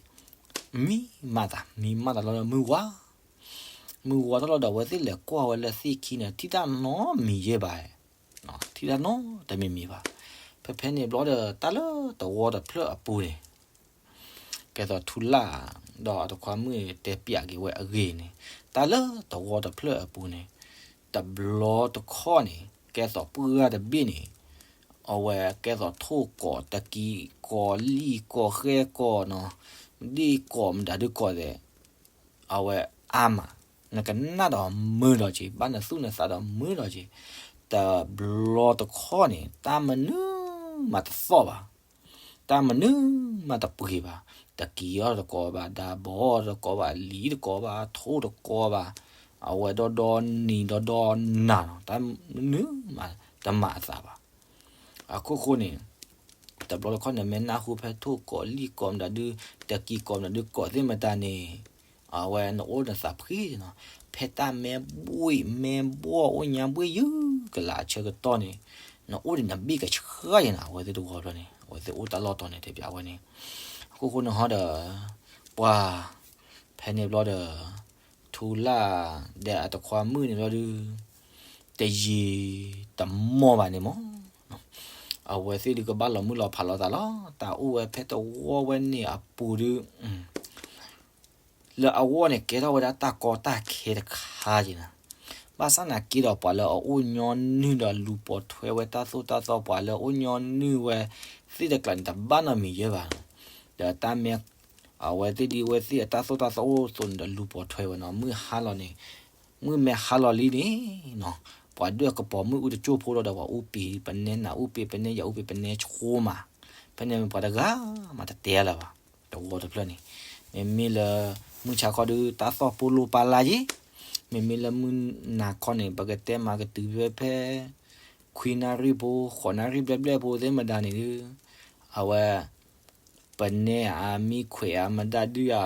မံမးသး မံမးသးလီၤဒီးမုၢ်ဝါ မုၢ်ဝါထီၣ်လီၤဒီး အဝဲသ့ၣ်လဲၤကွၢ်ဝဲလၢသ့ၣ်ခံန့ၣ် ထံၣ်တၢ်နီတမံၤယဲၢ်ဘၣ်, ထံၣ်တၢ်နီတမံၤမံၤဘၣ်. ဖဲဖဲန့ၣ်ဘျီဒီး တၢ်လၢသဝီတဖျၢၣ်အပူၤန့ၣ် ကဲသိးထူလၢ်ဒီးအတခွါမုၣ်တဲပၠးက့ၤဝဲအဂ့ၢ်န့ၣ်, တၢ်လၢသဝီတဖျၢၣ်အပူၤန့ၣ် တဘျီတခီၣ်န့ၣ် ကဲသိးပှၢ်တဘ့ၣ်န့ၣ် အဝဲကဲသိးထိၣ်ကိးတကံကိးလံၣ်ကိးဃဲၣ်ကိးနီၤ, ဒ့ၣ်ကိးမတၤဒုကိးသဲး အဝဲအါမး, နကနၣ်ဒီးမုာ်ဒီးက့ၤ, ဘၣ်နသူၣ်နသးဒီးမုာ်ဒီးက့ၤ, တဘျီတခီၣ်န့ၣ် တၢ်မနုၤမးတသီၣ်ဘၣ်, တၢ်မနုၤမးတပှ့ၤဘၣ်, တကံအီၤတကိးဘၣ်, ဒးဘီအီၤတကိးဘၣ်, လံာ်တကိးဘၣ်, ထိၣ်တကိးဘၣ်, အဝဲဒီဒီနံၤဒီဒီနၤနီၤ, တၢ်မနုၤမးတမၤအသးဘၣ်. အခိၣ်ဃိန့ၣ် တဘျီတခီၣ်န့ၣ် မ့ၢ်နၢ်ဟူဖဲထိၣ်ကိးလံၣ်ကိးမတၤဒု, တကံကိးမတၤဒုကိးသ့ၣ်မတၤန့ၣ်, အဝဲနအိၣ်နသးဖှံနီၤ, ဖဲတၢ်မ့ၢ်ဘှ့ၣ်မ့ၢ်ဘှီၣ်အိၣ်ညါဘှ့ၣ်ယုၢ်ကလာ်အဆၢကတီၢ်န့ၣ်, နအိၣ်ဒံးနဘ့ၣ်ကဆှၢယဲနီၤ, အဝဲသ့ၣ်တဝီဘျီန့ၣ် အဝဲသ့ၣ်အိၣ်တၢ်လီၢ်တီၤန့ၣ်တဲပၠးဝဲန့ၣ်, အခိၣ်ဃိန့ၣ်ဟီဒီး ပှၤ ဖဲန့ၣ်ဘျီဒီး ထူလၢ်ဒီးအတခွါမုၣ်န့ၣ်ဘျီဒု တယံာ်တမီၢ်ဘၣ်န့ၣ်မး, အဝဲသ့ၣ်ဒုကဘၣ်လီၤမုၢ်လီၤဖးလိာ်သးလီၤ. တၢ်အိၣ်ဝဲဖဲတဝီဝဲန့ၣ်အပူၤဒု လၢအဂီၢ်န့ၣ် ကဲထီၣ်ဝဲဒၣ်တၢ်ကီတၢ်ခဲတခါက့ၤနၤ, ဘၣ်ဆၣ်နာ်က့ဒီး ပှၤလၢအအိၣ်ညီနုၢ်ဒီးလူၤပိာ်ထွဲဝဲတၢ်သိၣ်တၢ်သီ ပှၤလၢအအိၣ်ညီနုၢ်ဝဲသ့ၣ်တကျါန့ၣ် တဘၣ်နီတမံၤယဲၢ်ဘၣ်, ဒီးတၢ်မ့ၢ် အဝဲသ့ၣ်ဒ်အဝဲသ့ၣ်အတၢ်သိၣ်တၢ်သီအိၣ်အသိးန့ၣ်ဒီးလူၤပိာ်ထွဲဝဲနီၤ, မုၢ်ဟါလီၤန့ၣ် မုၢ်မ့ၢ်ဟါလီၤလံန့ၣ်နီၤ, ပှၤဒွဲၣ်ကပီၤမုၢ်အူတကၠိၢ်ဖိဒီး ပှၤအူပ့ၤ ပနဲနးအူပ့ၤ ပနဲယၤအူပ့ၤ ပနဲဆိမး, ဖဲန့ၣ်ပှၤတဂၤမးတတဲလၢၤဘၣ်, တဝီတဖျၢၣ်န့ၣ်, မ့မ့ၢ်လၢ မုၢ်ဆါခီဒု တၢ်သီၣ်ပိၢ်လိၣ်ပာ်လၢ်ယ့ၣ်, မ့မ့ၢ်လၢမုၢ်နၤခီန့ၣ် ပကတဲမၤကတုၤဖဲဖဲ ခွံနၣ်ရံၣ်ဖိ ဃိးနၣ်ရံၣ်ဘျဲၣ်ဘျဲၣ်ဖိသ့ၣ်မတၤန့ၣ်ဒု အဝဲ ပနဲအမံခွဲးအမတၤဒု အ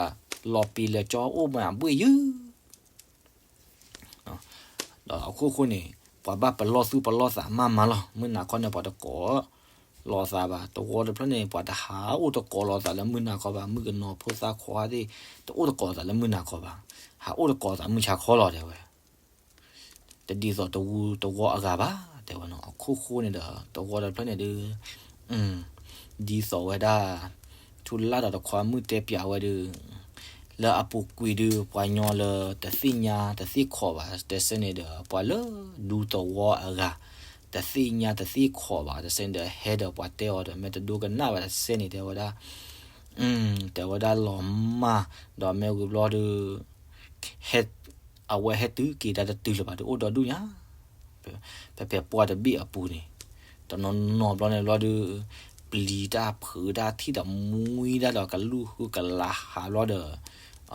လီၤပံာ်လၢကၠီအိၣ်မးဘှ့ၣ်ယုၢ် ဒီးအခိၣ်ဃိန့ၣ် ပှၤဘၣ်ပလီၢ်သူၣ်ပလီၢ်သးမးမးလီၤ. မုၢ်နၤခီန့ၣ် ပှၤတကိးလိာ်သးဘၣ်, တဝီတဖျၢၣ်န့ၣ် ပှၤတဟးအိၣ်တကိးလိာ်သးလၢမုၢ်နၤခီဘၣ်, မုၣ်ကနီၤဖိသၣ်ခွါသ့ၣ် တအိၣ်တကိးသးလၢမုၢ်နၤခီဘၣ်, ဟးအိၣ်တကိးသးမုၢ်ဆါခီလီၤတဲဝဲ တဒ်သိးတဝူတဝီအဂၤဘၣ် တဲဝဲနီၤ. အခိၣ်ဃိန့ၣ်ဒီး တဝီတဖျၢၣ်န့ၣ်ဒု ဒ်သိးဝဲဒၣ် ထူလၢ်ဒီးတခွါမုၣ်တဲပၠးဝဲဒု လၢအပူၤကွံာ်ဒု ပှၤညီလၢတသ့ၣ်ညါတသ့ၣ်ခိးဘၣ် တစဲးန့ၣ်ဒီး ပှၤလၢဒူသဝီအဂၤ တသ့ၣ်ညါတသ့ၣ်ခိးဘၣ် တစဲးန့ၣ်ဒီး ဟဲဒီးပှၤတဲအီၤဒီး မ့ၢ်တဒိကနၣ်ဘၣ်တစဲးန့ၣ် တဲဝဲဒၣ် တဲဝဲဒၣ်လီၤမၢ် ဒီးမ့ၢ်ဝံၤဘျီဒု ဟဲ အဝဲဟဲတုၤက့ၤတၢ်တတုၤလၢၤဘၣ် တအိၣ်ဒီဒူၣ်ညါ ဖဲဖဲပှၢ်တဘ့ၣ်အပူၤန့ၣ် တနီၤနီၤဘျီန့ၣ်ဘျီဒု ပျံၤတၢ်ဖုးတၢ်ထံၣ်ဒီးမှံတၢ်ဒီးကလူၢ်ဃုကလးဟးဘျီဒီး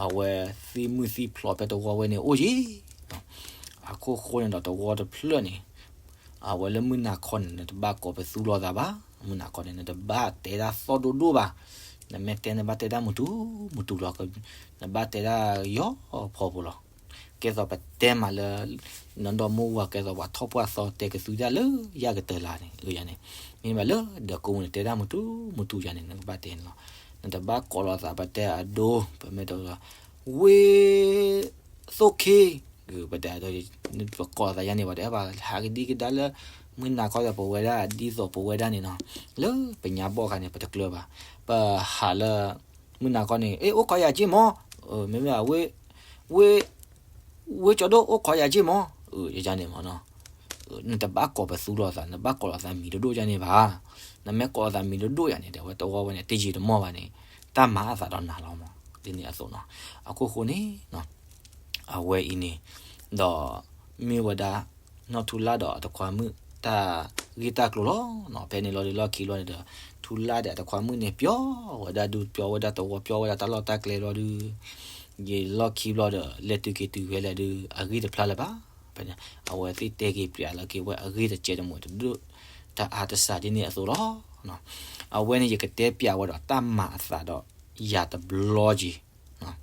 အဝဲသ့ၣ်မုၢ်သံၣ်ဖျိးဖဲတဝီဝဲန့ၣ်အိၣ်ယံၤ အခိၣ်ဃိန့ၣ်ဒီးတဝီတဖျၢၣ်န့ၣ် အဝဲလၢမုၢ်နၤခီန့ၣ် နတဘၣ်ကိးပသူလိာ်သးဘၣ်. မုၢ်နၤခီန့ၣ် နတဘၣ်တဲတၢ်သီၣ်ဒိၣ်ဒိၣ်ဘၣ်. နမ့ၢ်တဲနဘၣ်တဲတၢ်မုာ်တူၢ်မုာ်တူၢ်လီၤ. နဘၣ်တဲတၢ်ယီၤဖီဖိလီၤ. ကဲသိးပတဲမးလၢ နဒီမါဝၤကဲသိးပှၤထီၣ်ပှၢ်သီတဲကသူတၢ်လၢယၤကတၢၢ်လၢ်န့ၣ် အယၤန့ၣ် မ့ၢ်ဘၣ်လၢဒီးကိးမုၢ်နတဲတၢ်မုာ်တူၢ်မုာ်တူၢ်ယၤန့ၣ် နကဘၣ်တဲန့ၣ်လီၤ. နတဘၣ်ကိးလိာ်သးပတဲအဒိ ပမ့ၢ်တဲ ဝ့ သိၣ်ခ့ ပတဲအဒိ ပကိးလိာ်သးယၤန့ၣ် ပှၤတအဲၣ်ဘၣ် ဟးကဒံကဒါလၢ မုၢ်နၤခီဒီးပဝဲဒၣ် ဒ်သိးပဝဲဒၣ်န့ၣ်နီၤ လၢပညါဘီၣ်ခါန့ၣ် ပတကျၢၤဘၣ်. ပဟးလၢ မုၢ်နၤခီန့ၣ် အ့ၣ် အိၣ်ခိးယၤက့ၢ်မး မ့မ့ၢ် ဝ့ ဝ့ကၠီဒိၣ် အိၣ်ခိးယၤက့ၢ်မး ယန့ၣ်မးနီၤ နတဘၣ်ကိးပသူလိာ်သး နဘၣ်ကိးလိာ်သးမံၤဒိၣ်ဒိၣ်ယၤန့ၣ်ဘၣ်. နမ့ၢ်ကိးလိာ်သးမံၤဒိၣ်ဒိၣ်ယၤန့ၣ် တဲဝဲတဝီဝဲန့ၣ် တယံာ်တမီၢ်ဘၣ်န့ၣ် တၢ်မၤအသးဒီးနၤလီၤမး ဒ်န့ၣ်အသိးနီၤ. အခိၣ်ဃိန့ၣ် အဝဲအံၤန့ၣ် ဒီး မ့ၢ်ဝဲဒၣ် နီၢ်ထူလၢ်ဒီးအတခွါမုၣ် တၢ်ဂ့ၢ်တၢ်ကျိၤလီၤ. ဖဲန့ၣ်လီၤဒုးလီၢ်ခံဘျီန့ၣ်ဒီး ထူလၢ်ဒီးအတခွါမုၣ်န့ၣ် ပျီဝဲဒၣ်ဒူ ပျီဝဲဒၣ်တဝီ ပျီဝဲဒၣ်တၢ်လီၢ်တၢ်ကျဲဘျီဒုး ယလီၢ်ခံဘျီဒီး လဲၤတုၤက့ၤတုၤဖဲလဲၣ်ဒုး အဂ့ၢ်တဖျါလၢၤဘၣ်. ဖဲန့ၣ် အဝဲသ့ၣ်တဲက့ၤပျးလီၤက့ၤဝဲအဂ့ၢ်တစဲးတမှဲးတဒိၣ် တအါတစှၤဒ်န့ၣ်အသိးလီၤ. အဝဲန့ၣ်ယကတဲပျးဝဲဒီးတၢ်မၤအသးဒီးယၤတဘျီက့ၤ,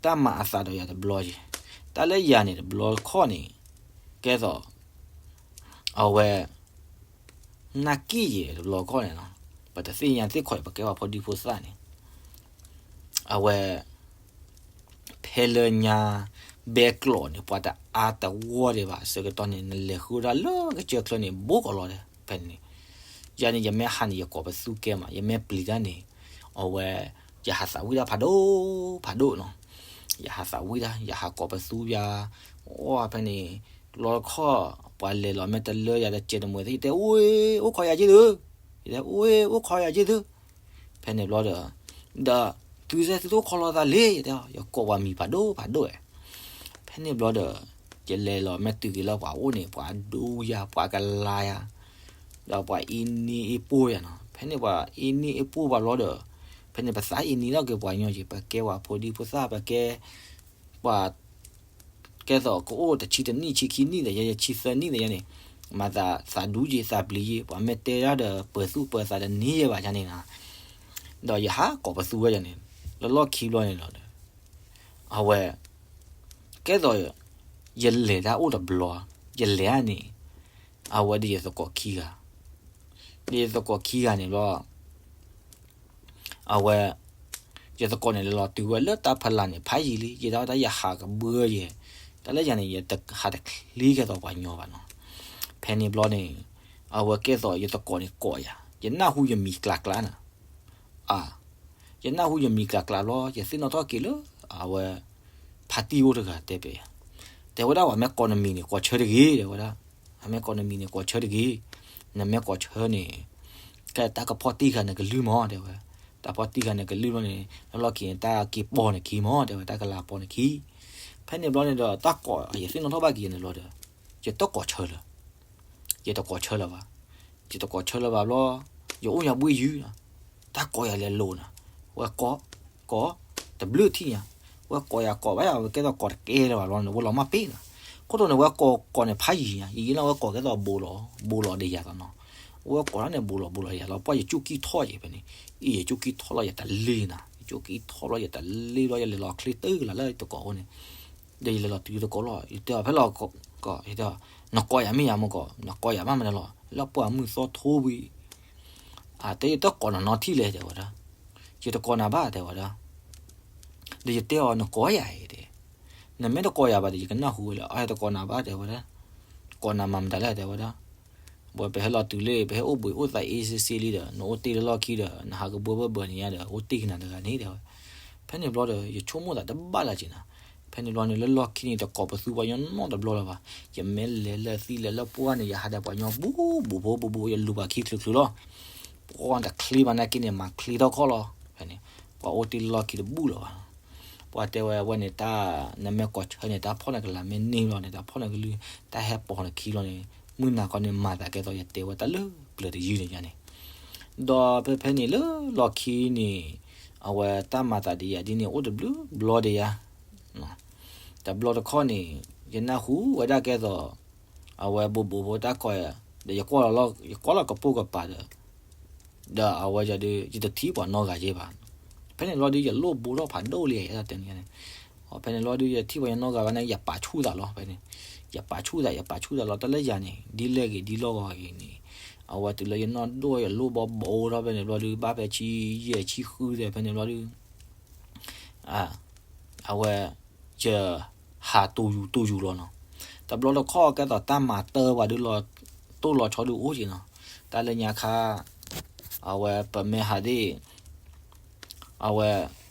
တၢ်မၤအသးဒီးယၤတဘျီက့ၤ, တၢ်လၢယၤန့ၣ်တဘျီတခီၣ်န့ၣ်, ကဲသိး အဝဲ နာ်က့ၢ်ယဲတဘျီခီၣ်န့ၣ်လီၤ. ပတသ့ၣ်ညါသ့ၣ်ခီၣ်အံၤ ပကဲပှၤဖိဒံဖိသၣ်န့ၣ်, အဝဲ ဖဲလၢညါ ဘဲကျိးန့ၣ် ပှၤတအါတဂီၢ်ဒံးဘၣ် ဆၢကတီၢ်န့ၣ် နလဲၤဃုဒၣ်လၢကစၢၢ်ချၢန့ၣ် ဘူးကီးလီၤဒဲး ဖဲန့ၣ်, ယၤန့ၣ် ယမ့ၢ်ဟးန့ၣ် ယကိးပသူကဲမး ယမ့ၢ်ပျံၤတၢ်န့ၣ်, အဝဲ ယဟးသးဝံၣ်တၢ်ဖးဒိၣ်ဖးဒိၣ်နီၤ, ယဟးသးဝံၣ်တၢ် ယဟးကိးပသူယၤ, အိၣ်ဖဲန့ၣ်, လီခီၣ် ပှၤလဲၤလီၤမ့ၢ်တလၢယၤတစဲးတမှဲၤသ့ၣ် ယတဲ အိၣ် အိၣ်ခိးယၤက့ၢ်သု, ယတဲ အိၣ် အိၣ်ခိးယၤက့ၢ်သု, ဖဲန့ၣ်ဘျီဒီး, ဒီး သုစဲသုတအိၣ်ခိးလိာ်သးလံ ယတဲ, ယကိးပှၤမံၤဖးဒိၣ်ဖးဒိၣ်ဧါ, ဖဲန့ၣ်ဘျီဒီး, ယလဲၤလီၤမ့ၢ်တုၤက့ၤလၢပှၤအိၣ်န့ၣ် ပှၤဒူယၤ ပှၤကလၤယၤ, ဒီးပှၤအ့န့အ့ပှိၢ်ယၤနီၤ, ဖဲန့ၣ်ပှၤအ့န့အ့ပှိၢ်ပှၤဘျီဒီး, ဖဲန့ၣ်ပသးအ့န့ထီၣ်က့ၤပှၤညီက့ၤ ပကဲပှၤဖိဒံဖိသၣ် ပကဲ ပှၤ ကဲသိးကအိၣ်တဆံတနံၣ် ဆံခံနံၣ်ဒီးယဲ ဆံသၢနံၣ်ဒီးယဲန့ၣ်, မၤသးသးဒူယ့ သးပျံၤယ့ ပှၤမ့ၢ်တဲဒၣ်ဒီး ပၢၤသူၣ်ပၢၤသးတန့ၢ်ယဲဘၣ်ယၤန့ၣ်နီၤ, ဒီးယဟးကိးပသူဝဲယၤန့ၣ်, လၢလီၢ်ခံဘျီန့ၣ်လီၤဒီး, အဝဲ ကဲသိး ယလဲၤတၢ်အိၣ်တဘျီ, ယလဲၤန့ၣ်, အဝဲဒီးယသကိးခံဂၤ, ဒီးယသကိးခံဂၤန့ၣ်ဘျီ အဝဲ ယသကိးန့ၣ်လဲၤလီၤတုၤဝဲလၢတၢ်ဖီလာ်န့ၣ် ဖးယံာ်လံ ယဲဒၣ်တၢ်ယဟးကဘှၢယဲ, တၢ်လၢယၤန့ၣ် ယဟးတချ့ကဲသိးပှၤညီဘၣ်နီၤ, ဖဲန့ၣ်ဘျီန့ၣ်, အဝဲကဲသိးယသကိးန့ၣ်ကိးယၤ ယနၢ်ဟူယမံၤကျါကျါနၤ, အ ယနၢ်ဟူယမံၤကျါကျါဘျီ ယသ့ၣ်နီၣ်ထီၣ်က့ၤလၢ အဝဲ ဖါတံၢ်အိၣ်တဂၤတဲပျဲယၤ, တဲဝဲဒၣ် ပှၤမ့ၢ်ကိးနမံၤန့ၣ် ကိးဆၢတဂ့ၤ တဲဝဲဒၣ်, ပှၤမ့ၢ်ကိးနမံၤန့ၣ် ကိးဆၢတဂ့ၤ, နမ့ၢ်ကိးဆၢန့ၣ်, ကဲတၢ်ကဖီၣ်တံၢ်ဃာ်နကလုၢ်မး တဲဝဲ, တၢ်ဖီၣ်တံၢ်ဃာ်နကလုၢ်ဘျီန့ၣ် လၢလီၢ်ခံန့ၣ် တၢ်က့ၤပိာ်နခံမး တဲဝဲ တၢ်ကလၤပိာ်နခံ, ဖဲန့ၣ်ဘျီန့ၣ်ဒီး တၢ်ကိးယသ့ၣ်နီၣ်ထီၣ်ဘၣ်က့ၤယၤန့ၣ်ဘျီဒီး, ယတကိးဆၢလၢၤ ယတကိးဆၢလၢၤဘၣ်, ယတကိးဆၢလၢၤဘၣ်ဘျီ, ယအိၣ်ညါဘှ့ၣ်ယုၢ်, တၢ်ကိးယၤလဲၤလိာ်နၤ, ဝဲကိး, ကိး, တဘျုးထံၣ်ညါ, ဝဲကိးယၤကိးဘၣ်ယၤ ဝဲကဲသိးကိးတကဲလၢၤဘၣ်ဘျီန့ၣ် ဝဲလီၤမၢ်ပ့ၢ်နၤ, ခိၣ်တိန့ၣ် ဝဲကိးကိးန့ၣ်ဖးယံာ်ညါ ယံာ်ယံာ်လီၤ ဝဲကိးကဲသိးဘိးလီၤ ဘိးလီၤဒီးယၤသးနီၤ, ဝဲကိးတၢ်န့ၣ် ဘိးလီၤဘိးလီၤယၤလီၤ ပှၢ်ယကၠူၣ်ကံၢ်ထီၣ်ယဲဖဲန့ၣ်, အံၤယကၠူၣ်ကံၢ်ထီၣ်လီၤယတလ့ၢ်နၤ ယကၠူၣ်ကံၢ်ထီၣ်လီၤယတလ့ၢ်ဘျီ ယလဲၤလီၤချ့တုၤကလၤလၢယသကိးအိၣ်န့ၣ် ဒီးယလဲၤလီၤတုၤယသကိးလီၤ ယတဲအီၤဖဲလီၤ, ယတဲ, နကိးယၤမ့ၢ်ယၤမ့ၢ်ကိး နကိးယၤဘၣ်မနုၤလီၤ လၢပှၢ်မုၢ်သီထိဝံၤ, အတဲယတကိးနနီထံၣ်လဲၣ် တဲဝဲဒၣ်, ယတကိးနၤဘၣ် တဲဝဲဒၣ်, ဒီးယတဲအီၤနကိးယၤအံၤတဲ, နမ့ၢ်တကိးယၤဘၣ်ဒီး ယကနၢ်ဟူဝဲလၢ အတကိးနၤဘၣ် တဲဝဲဒၣ်, ကိးနၤမၤမတၤလဲၣ် တဲဝဲဒၣ် ဝဲပဟဲလီၤတုၤလံ ပဟဲအိၣ်ဘှံးအိၣ်သးအ့စ့စ့လံဒီး နအိၣ်တ့ၢ်လၢလီၢ်ခံဒီး နဟးကဘှၢဘၢဘၢန့ၣ်ညါဒီး အိၣ်တ့ၢ်ကနၤတဂၤန့ၣ် တဲဝဲ, ဖဲန့ၣ်ဘျီဒီး ယဆိကမိၣ်သးတဘၣ်လၢၤက့ၤနၤ, ဖဲန့ၣ်ဘျီန့ၣ် လၢလီၢ်ခံန့ၣ် တကိးပသူပှၤညီနီတဘျီလၢၤဘၣ်, ယမ့ၢ်လဲၤလၢသံလဲၤလၢပှၢ်န့ၣ် ယဟးဒီးပှၤညီဘူးဘူးဖိဘူးဘူး ယလူၤပှၤခံချုးချုးလီၤ, ပှၢ်တချ့ဘၣ်နာ်က့န့ၣ် မၤချ့ထီၣ်ခီၣ်လီၤ, ဖဲန့ၣ်, ပှၤအိၣ်တ့ၢ်လၢလီၢ်ခံတဘူးလၢၤဘၣ် ပှၤတဲဝဲဝဲန့ၣ် တၢ်နမ့ၢ်ကိးဆၢန့ၣ် တၢ်ဖီၣ်နကလၤမ့ၢ်န့ၢ်လီၤန့ၣ် တၢ်ဖီၣ်နကလုၢ် တၢ်ဟဲပိာ်နခံလီၤန့ၣ် မုၢ်နၤခီန့ၣ် မၤသးကဲသိးယတဲဝဲတၢ်လၢပျၢၤတယုၢ်န့ၣ်ယါန့ၣ်, ဒီးဖဲဖဲန့ၣ်လၢလီၢ်ခံန့ၣ် အဝဲတၢ်မၤသးဒ်ယၤဒ်န့ၣ် အိၣ်တဘျုးဘျီဒံးယါ တဘျီတခီၣ်န့ၣ် ယနၢ်ဟူဝဲဒၣ်ကဲသိး အဝဲဘူးဘူးဖိတၢ်ကိးယၤ ဒီးယကွၢ်လီၤ ယကွၢ်လီၤကပိာ်ကပၤဒီး ဒီးအဝဲယၤဒုး ယတထံၣ်ပှၤနီတဂၤယဲဘၣ်. ဖဲန့ၣ်ဘျီဒုး ယလိၣ်ဘိထီၣ်ဖးဒိၣ်လံ ယဲဒၣ်တဲန့ၣ်န့ၣ်, ဖဲန့ၣ်ဘျီဒုး ယထံၣ်ပှၤနီတဂၤဘၣ်န့ၣ် ယပာ်ဆူၣ်သးလီၤ ဖဲန့ၣ်, ယပာ်ဆူၣ်သး ယပာ်ဆူၣ်သးလီၤ တၢ်လၢယၤန့ၣ် ဒ်လဲၣ်ဂ့ၤဒ်လီၢ်ဂီၤဂ့ၤန့ၣ်, အဝဲတုၤလၢယနီၢ်ဒိၣ်ယလိၣ်ဘီဘိထီၣ်ဖဲန့ၣ်ဘျီဒုး ဘၣ်ဖဲဆံယဲၢ်ဆံဃုသဲး ဖဲန့ၣ်ဘျီဒုး အဝဲ ယ ဟးတူၢ်ယူၤတူၢ်ယူၤလီၤနီၤ. တဘျီတခီၣ်ကဲသိးတၢ်မၤတၢ်ပှၤဒုးလီၤတိၢ်လီၤဆီဒုးအိၣ်က့ၤနီၤ. တၢ်လၢညါခါ အဝဲပမ့ၢ်ဟးဒ် အဝဲ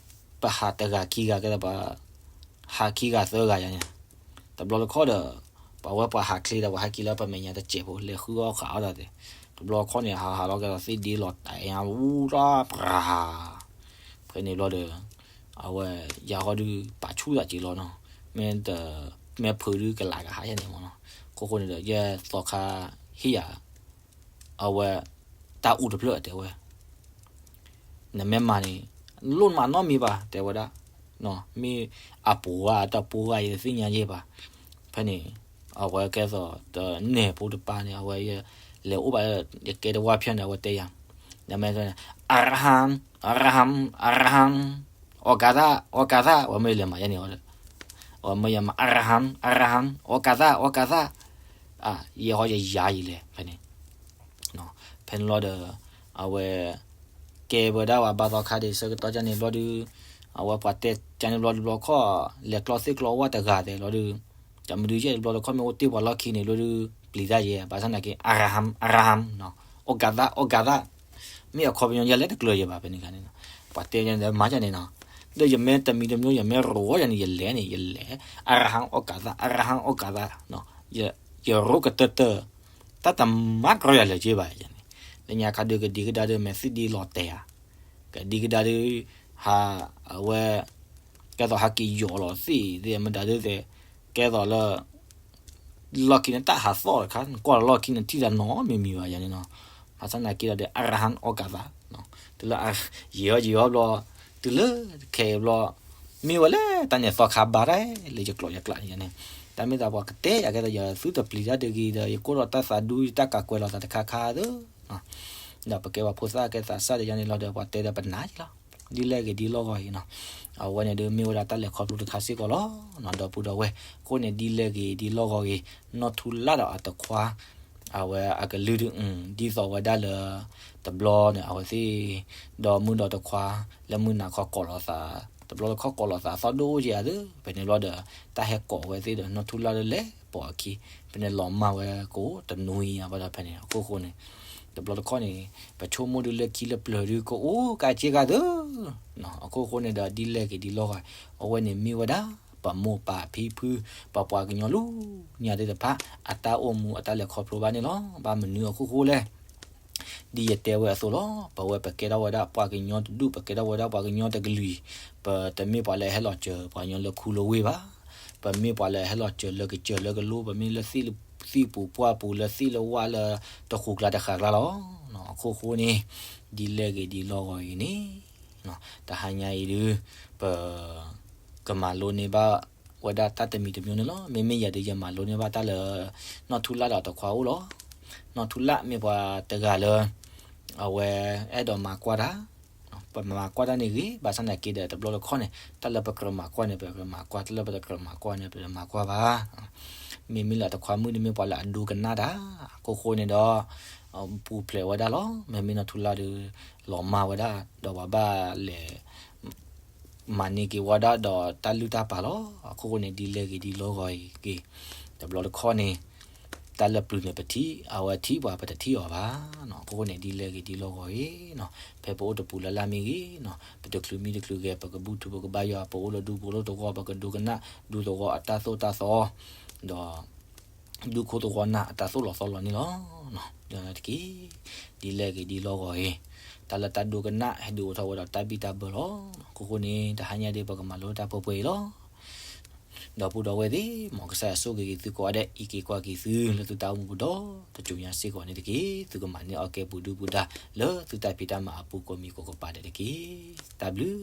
ပဟးတဂၤခံဂၤကဲသိးပ ဟးခံဂၤသၢဂၤယါန့ၣ်, တဘျီတခီၣ်ဒီး ပှၤဝဲပှၤဟးချ့ဒီး ပှၤဟဲက့ၤလၢပမဲာ်ညါတစဲးဖိ လဲၤဃုအီၣ်ဃာ်အီၣ်တၢ်သ့ၣ်, တဘျီတခီၣ်န့ၣ် ဟးဟးလီၤကဲသိးသ့ၣ်ဒ့လီၤတၢ်အါဝူရၣ်ပြၤ ဖဲန့ၣ်ဘျီဒီး အဝဲ ယၤဃီဒုး ပာ်ဆူၣ်သးက့ၤလီၤနီၤ. မ့ၢ်တ မ့ၢ်ဖုးဒုးကလၤကဟးယဲန့ၣ်မ့ၢ်နီၤ. အဃိဃိန့ၣ်ဒီး ယဲသိးခါ ဟ့ၣ်ယၤ အဝဲ တၢ်အူတဖျၢၣ်တဲဝဲ နမ့ၢ်မၤန့ၣ် လိၣ်မးနီတမံၤဘၣ် တဲဝဲဒၣ်, မ့ၢ်အပူၤဂၤတပူၤဂၤ ယတသ့ၣ်ညါယဲဘၣ်. ဖဲန့ၣ် အဝဲကဲသိးတနဲၣ်ဖိတပၤန့ၣ် အဝဲယ လဲၤအိၣ်ဘၣ်လၢ ယကဲတဝါဖျၢၣ်န့ၣ် အဝဲတဲယၤ, နမ့ၢ် Abraham, Abraham, Abraham, အိၣ်ကးသၣ်, အိၣ်ကးသၣ်, ဝဲမ့ၢ်လဲၤမၤယဲန့ၣ်, ဝဲမ့ၢ်ယမၤ Abraham, Abraham, အိၣ်ကးသၣ်, အိၣ်ကးသၣ်, ယဲဟီယယၤယလဲၤဖဲန့ၣ် ဖဲန့ၣ်လီၤဒီး အဝဲ ကဲဝဲဒၣ်ဝဲဘါသီခါဒံးဆၢကတီၢ်ကန့ၣ်ဘျီဒုး အဝဲပှၤတဲကန့ၣ်ဘျီဒုးဘျီခီၣ် လဲၤကျီသ့ၣ်ကျီဝၣ်တဂၤသဲးလီၤဒုး တမုဒုးယဲၢ်တဘျီတခီၣ်မ့ၢ်အိၣ်တ့ၢ်ပှၤလီၢ်ခံန့ၣ်ဘျီဒုး ပျံၤတၢ်ယဲ ဘၣ်ဆၣ်သနာ်က့ Abraham, Abraham, အိၣ်ကးသၣ်, အိၣ်ကးသၣ်, မ့ၢ်အခီပညီယဲလဲၤတကျၢၤယဲဘၣ်ဖဲန့ၣ်ခါန့ၣ် ပှၤတဲယဲန့ၣ်မၤယဲန့ၣ်နီၤ ဒီးယမ့ၢ်တမံၤတမံၤ ယမ့ၢ်ရိးဝဲယၤန့ၣ် ယလဲၤန့ၣ် ယလဲၤ Abraham အိၣ်ကးသၣ်, Abraham အိၣ်ကးသၣ်, ယရိးကတၢၢ်တၢၢ် တၢ်တမၤကြီယၤလၢၤက့ဘၣ်ယဲန့ၣ် လၢညါခါဒုးကဒံကဒါဒုး မဲာ်သံဒံလီၤတဲာ်ဧါ, ကဒံကဒါဒုး ဟး အဝဲ ကဲသိးဟးက့ၤယီၤလီၤသ့ၣ်သ့ၣ်မတၤဒုးသဲး ကဲသိးလၢ လီၢ်ခံန့ၣ်တၢ်ဟးသီၣ်တခါ နကွၢ်လီၢ်ခံန့ၣ်ထံၣ်တၢ်နီတမံၤမံၤဘၣ်ယဲန့ၣ်နီၤ, ဘၣ်ဆၣ်သနာ်က့ဒီး Abraham အိၣ်ကးသၣ် တုၤလၢ ယံာ်ဟီယံာ်ဟီဘျီ တုၤလၢခဲအံၤဘျီ မ့ၢ်ဝဲလဲၣ် တၢ်န့ၣ်သီခါဘါတၢ် လၢယကျိာ်ယကျးန့ၣ်န့ၣ် တၢ်မ့ၢ်သးပှၤကတဲယၤကဲသိး ယသုတပျံၤတၢ်တဂ့ၤဒီး ယကိၢ်ဒီးတၢ်သးဒူ ယတၢ်ကးကွဲးလီၤသးတခါခါသၢ ဒီးပကဲပှၤဖိသၣ်ကဲသးစၢ်ဒီးယၤန့ၣ်လီၤဒီး ပှၤတဲဒီးပနာ်ယလီၤ ဒ်လဲၣ်ဂ့ၤဒ်လီၢ်ဂီၤအံၤနီၤ, အဝဲန့ၣ်ဒုးမ့ၢ်ဝဲဒၣ်တၢ်လဲၤခီဖျိတခါစ့ၢ်ကီးလီၤ. ဒီပုၢ်ဒီဝဲၢ် အဃိန့ၣ်ဒ်လဲၣ်ဂ့ၤဒ်လီၢ်ဂီၤအံၤ နီၢ်ထူလၢ်ဒီးအတခွါ အဝဲအကလုၢ်ဒုး ဒ်သိးဝဲဒၣ်လၢ တဘျီန့ၣ် အဝဲသ့ၣ် ဒီးမုၣ်ဒီးတခွါ လၢမုၢ်နၤခီကိးလိာ်သး တဘျီတခီၣ်ကိးလိာ်သးသီၣ်ဒိၣ်က့ၤဧါသၢ ဖဲန့ၣ်ဘျီဒီး တၢ်ဟဲကိးဝဲသ့ၣ်ဒီး နီၢ်ထူလၢ်ဒုးလဲၤပိာ်အခံ ဖဲန့ၣ်လီၤမၢ်ဝဲကအိၣ်တနွံအဘၣ်ဒီးဖဲန့ၣ် အခိၣ်ဃိန့ၣ် တဘျီတခီၣ်န့ၣ် ပဆိကမိၣ်ဒုးလၢခံလၢပျၢၤဒုး ကအိၣ်ကးက့ၤဂၤသၢ အခိၣ်ဃိန့ၣ်ဒီး ဒ်လဲၣ်ဂ့ၤဒ်လီၢ်ဂီၤ အဝဲန့ၣ်မ့ၢ်ဝဲဒၣ် ပမိၢ်ပၢ်ဖံဖု ပပှၤကညီလူညါသ့ၣ်တဖၣ် အတၢ်အိၣ်မူအတၢ်လဲၤခီဖျိဘၣ်န့ၣ်လီၤ. ဘၣ်မနုၤအခိၣ်ဃိလဲၣ် ဒ်ယတဲဝဲအသိးလီၤ. ပဝဲပကဲထီၣ်ဝဲဒၣ်ပှၤကညီတဒူၣ် ပကဲထီၣ်ဝဲဒၣ်ပှၤကညီတကလုာ် ပတမ့ၢ်ပှၤလၢအဟဲလီၤစၢၤပှၤကညီလၢခူလၢဝ့ၢ်ဘၣ်. ပမ့ၢ်ပှၤလၢအဟဲလီၤစၢၤလၢကစၢၤလၢကလိ ပမ့ၢ်လၢသ့ၣ်ပူၤပှၢ်ပူၤ လၢသ့ၣ်လၢဝၣ်လၢတဃူၤကျါတဃာ်ကျါလီၤ. အခိၣ်ဃိန့ၣ် ဒ်လဲၣ်ဂ့ၤဒ်လီၢ်ဂီၤအံၤန့ၣ် တဟါညါအံၤဒုး ပ ကမၤလိန့ၢ်ဘၣ်ဝဲဒၣ်တၢ်တမံၤတမံၤန့ၣ်လီၤ. မ့မ့ၢ်ယၤဒုးယမၤလိန့ၢ်ဘၣ်တၢ်လၢ နီၢ်ထူလၢ်ဒီးတခွါအိၣ်လီၤ. နီၢ်ထူလၢ်မ့ၢ်ပှၤတဂၤလၢ အဝဲအဲၣ်ဒိးမၤကွၢ်တၢ် ပမၤကွၢ်တၢ်န့ၣ်ဂ့ၤ ဘၣ်ဆၣ်သနာ်က့ဒီး တဘျီတခီၣ်န့ၣ် တၢ်လၢပကြၢးမၤကွၢ်န့ၣ် ပကြၢးမၤကွၢ် တၢ်လၢပတကြၢးမၤကွၢ်န့ၣ် ပတမၤကွၢ်ဘၣ်. မ့မ့ၢ်လၢတခွါမုၣ်န့ၣ်မ့ၢ်ပှၤလၢအဒိကနၣ်တၢ် အခိၣ်ဃိန့ၣ်ဒီး ပူၤဖျဲးဝဲဒၣ်လီၤ. မ့မ့ၢ်နီၢ်ထူလၢ်ဒီး လီၤမၢ်ဝဲဒၣ် ဒီးပှၤဘၣ်လဲၤ မၤန့ၢ်က့ၤဝဲဒၣ်ဒီးတၢ်လုၢ်တၢ်ပာ်လီၤ. အခိၣ်ဃိန့ၣ် ဒ်လဲၣ်ဂ့ၤဒ်လီၢ်ဂီၤအံၤဂ့ၤ တဘျီတခီၣ်န့ၣ် တၢ်လၢပျုၤန့ၣ်ပထံၣ် အဝဲထံၣ်ပှၤပတထံၣ်အီၤဘၣ်. အခိၣ်ဃိန့ၣ် ဒ်လဲၣ်ဂ့ၤဒ်လီၢ်ဂီၤအံၤ ဖဲပအိၣ်တပူၤလၢ်လၢ်မ့ၢ်ဂ့ၤ ပတချုးမံတချုးဂဲၤ ပကဘူၣ်ထူပကဘၣ်ယွၤ ပအိၣ်လၢဒူပအိၣ်လၢသဝီ ပကဒိကနၣ်ဒူသဝီအတၢ်သိၣ်တၢ်သီ ဒီး ဒူခိၣ်သဝီနၢ်အတၢ်သိၣ်လီၤသီလီၤန့ၣ်လီၤ. တက့ၢ် ဒ်လဲၣ်ဂ့ၤဒ်လီၢ်ဂီၤအံၤ တၢ်လၢတၢ်ဒိကနၣ်ဟဲဒုးအိၣ်ထီၣ်ဝဲဒီးတၢ်ဘံၣ်တၢ်ဘၢလီၤ. အခိၣ်ဃိန့ၣ် တဟါညါဒ်ပကမၤလိတၢ်ပှဲၤပှဲၤအံၤလီၤ. ဒီပုၢ်ဒီဝဲၢ်သ့ၣ် မ်ကစၢ်ယွၤဆိၣ်ဂ့ၤက့ၤသုကိးဂၤဒဲး အံးက့ၤကွၢ်က့ၤသုလၢသုတၢ်အိၣ်မူပူၤဒီတစိၤညါစ့ၢ်ကီးန့ၣ်တက့ၢ်. သုကမၤန့ၢ်အီၣ်ကဲပူၤဒုပူၤဒါ လၢသုတၢ်ဖံးတၢ်မၤအပူၤကိးမံၤကိးကပၤဒဲးတက့ၢ်. တၢ်ဘျုး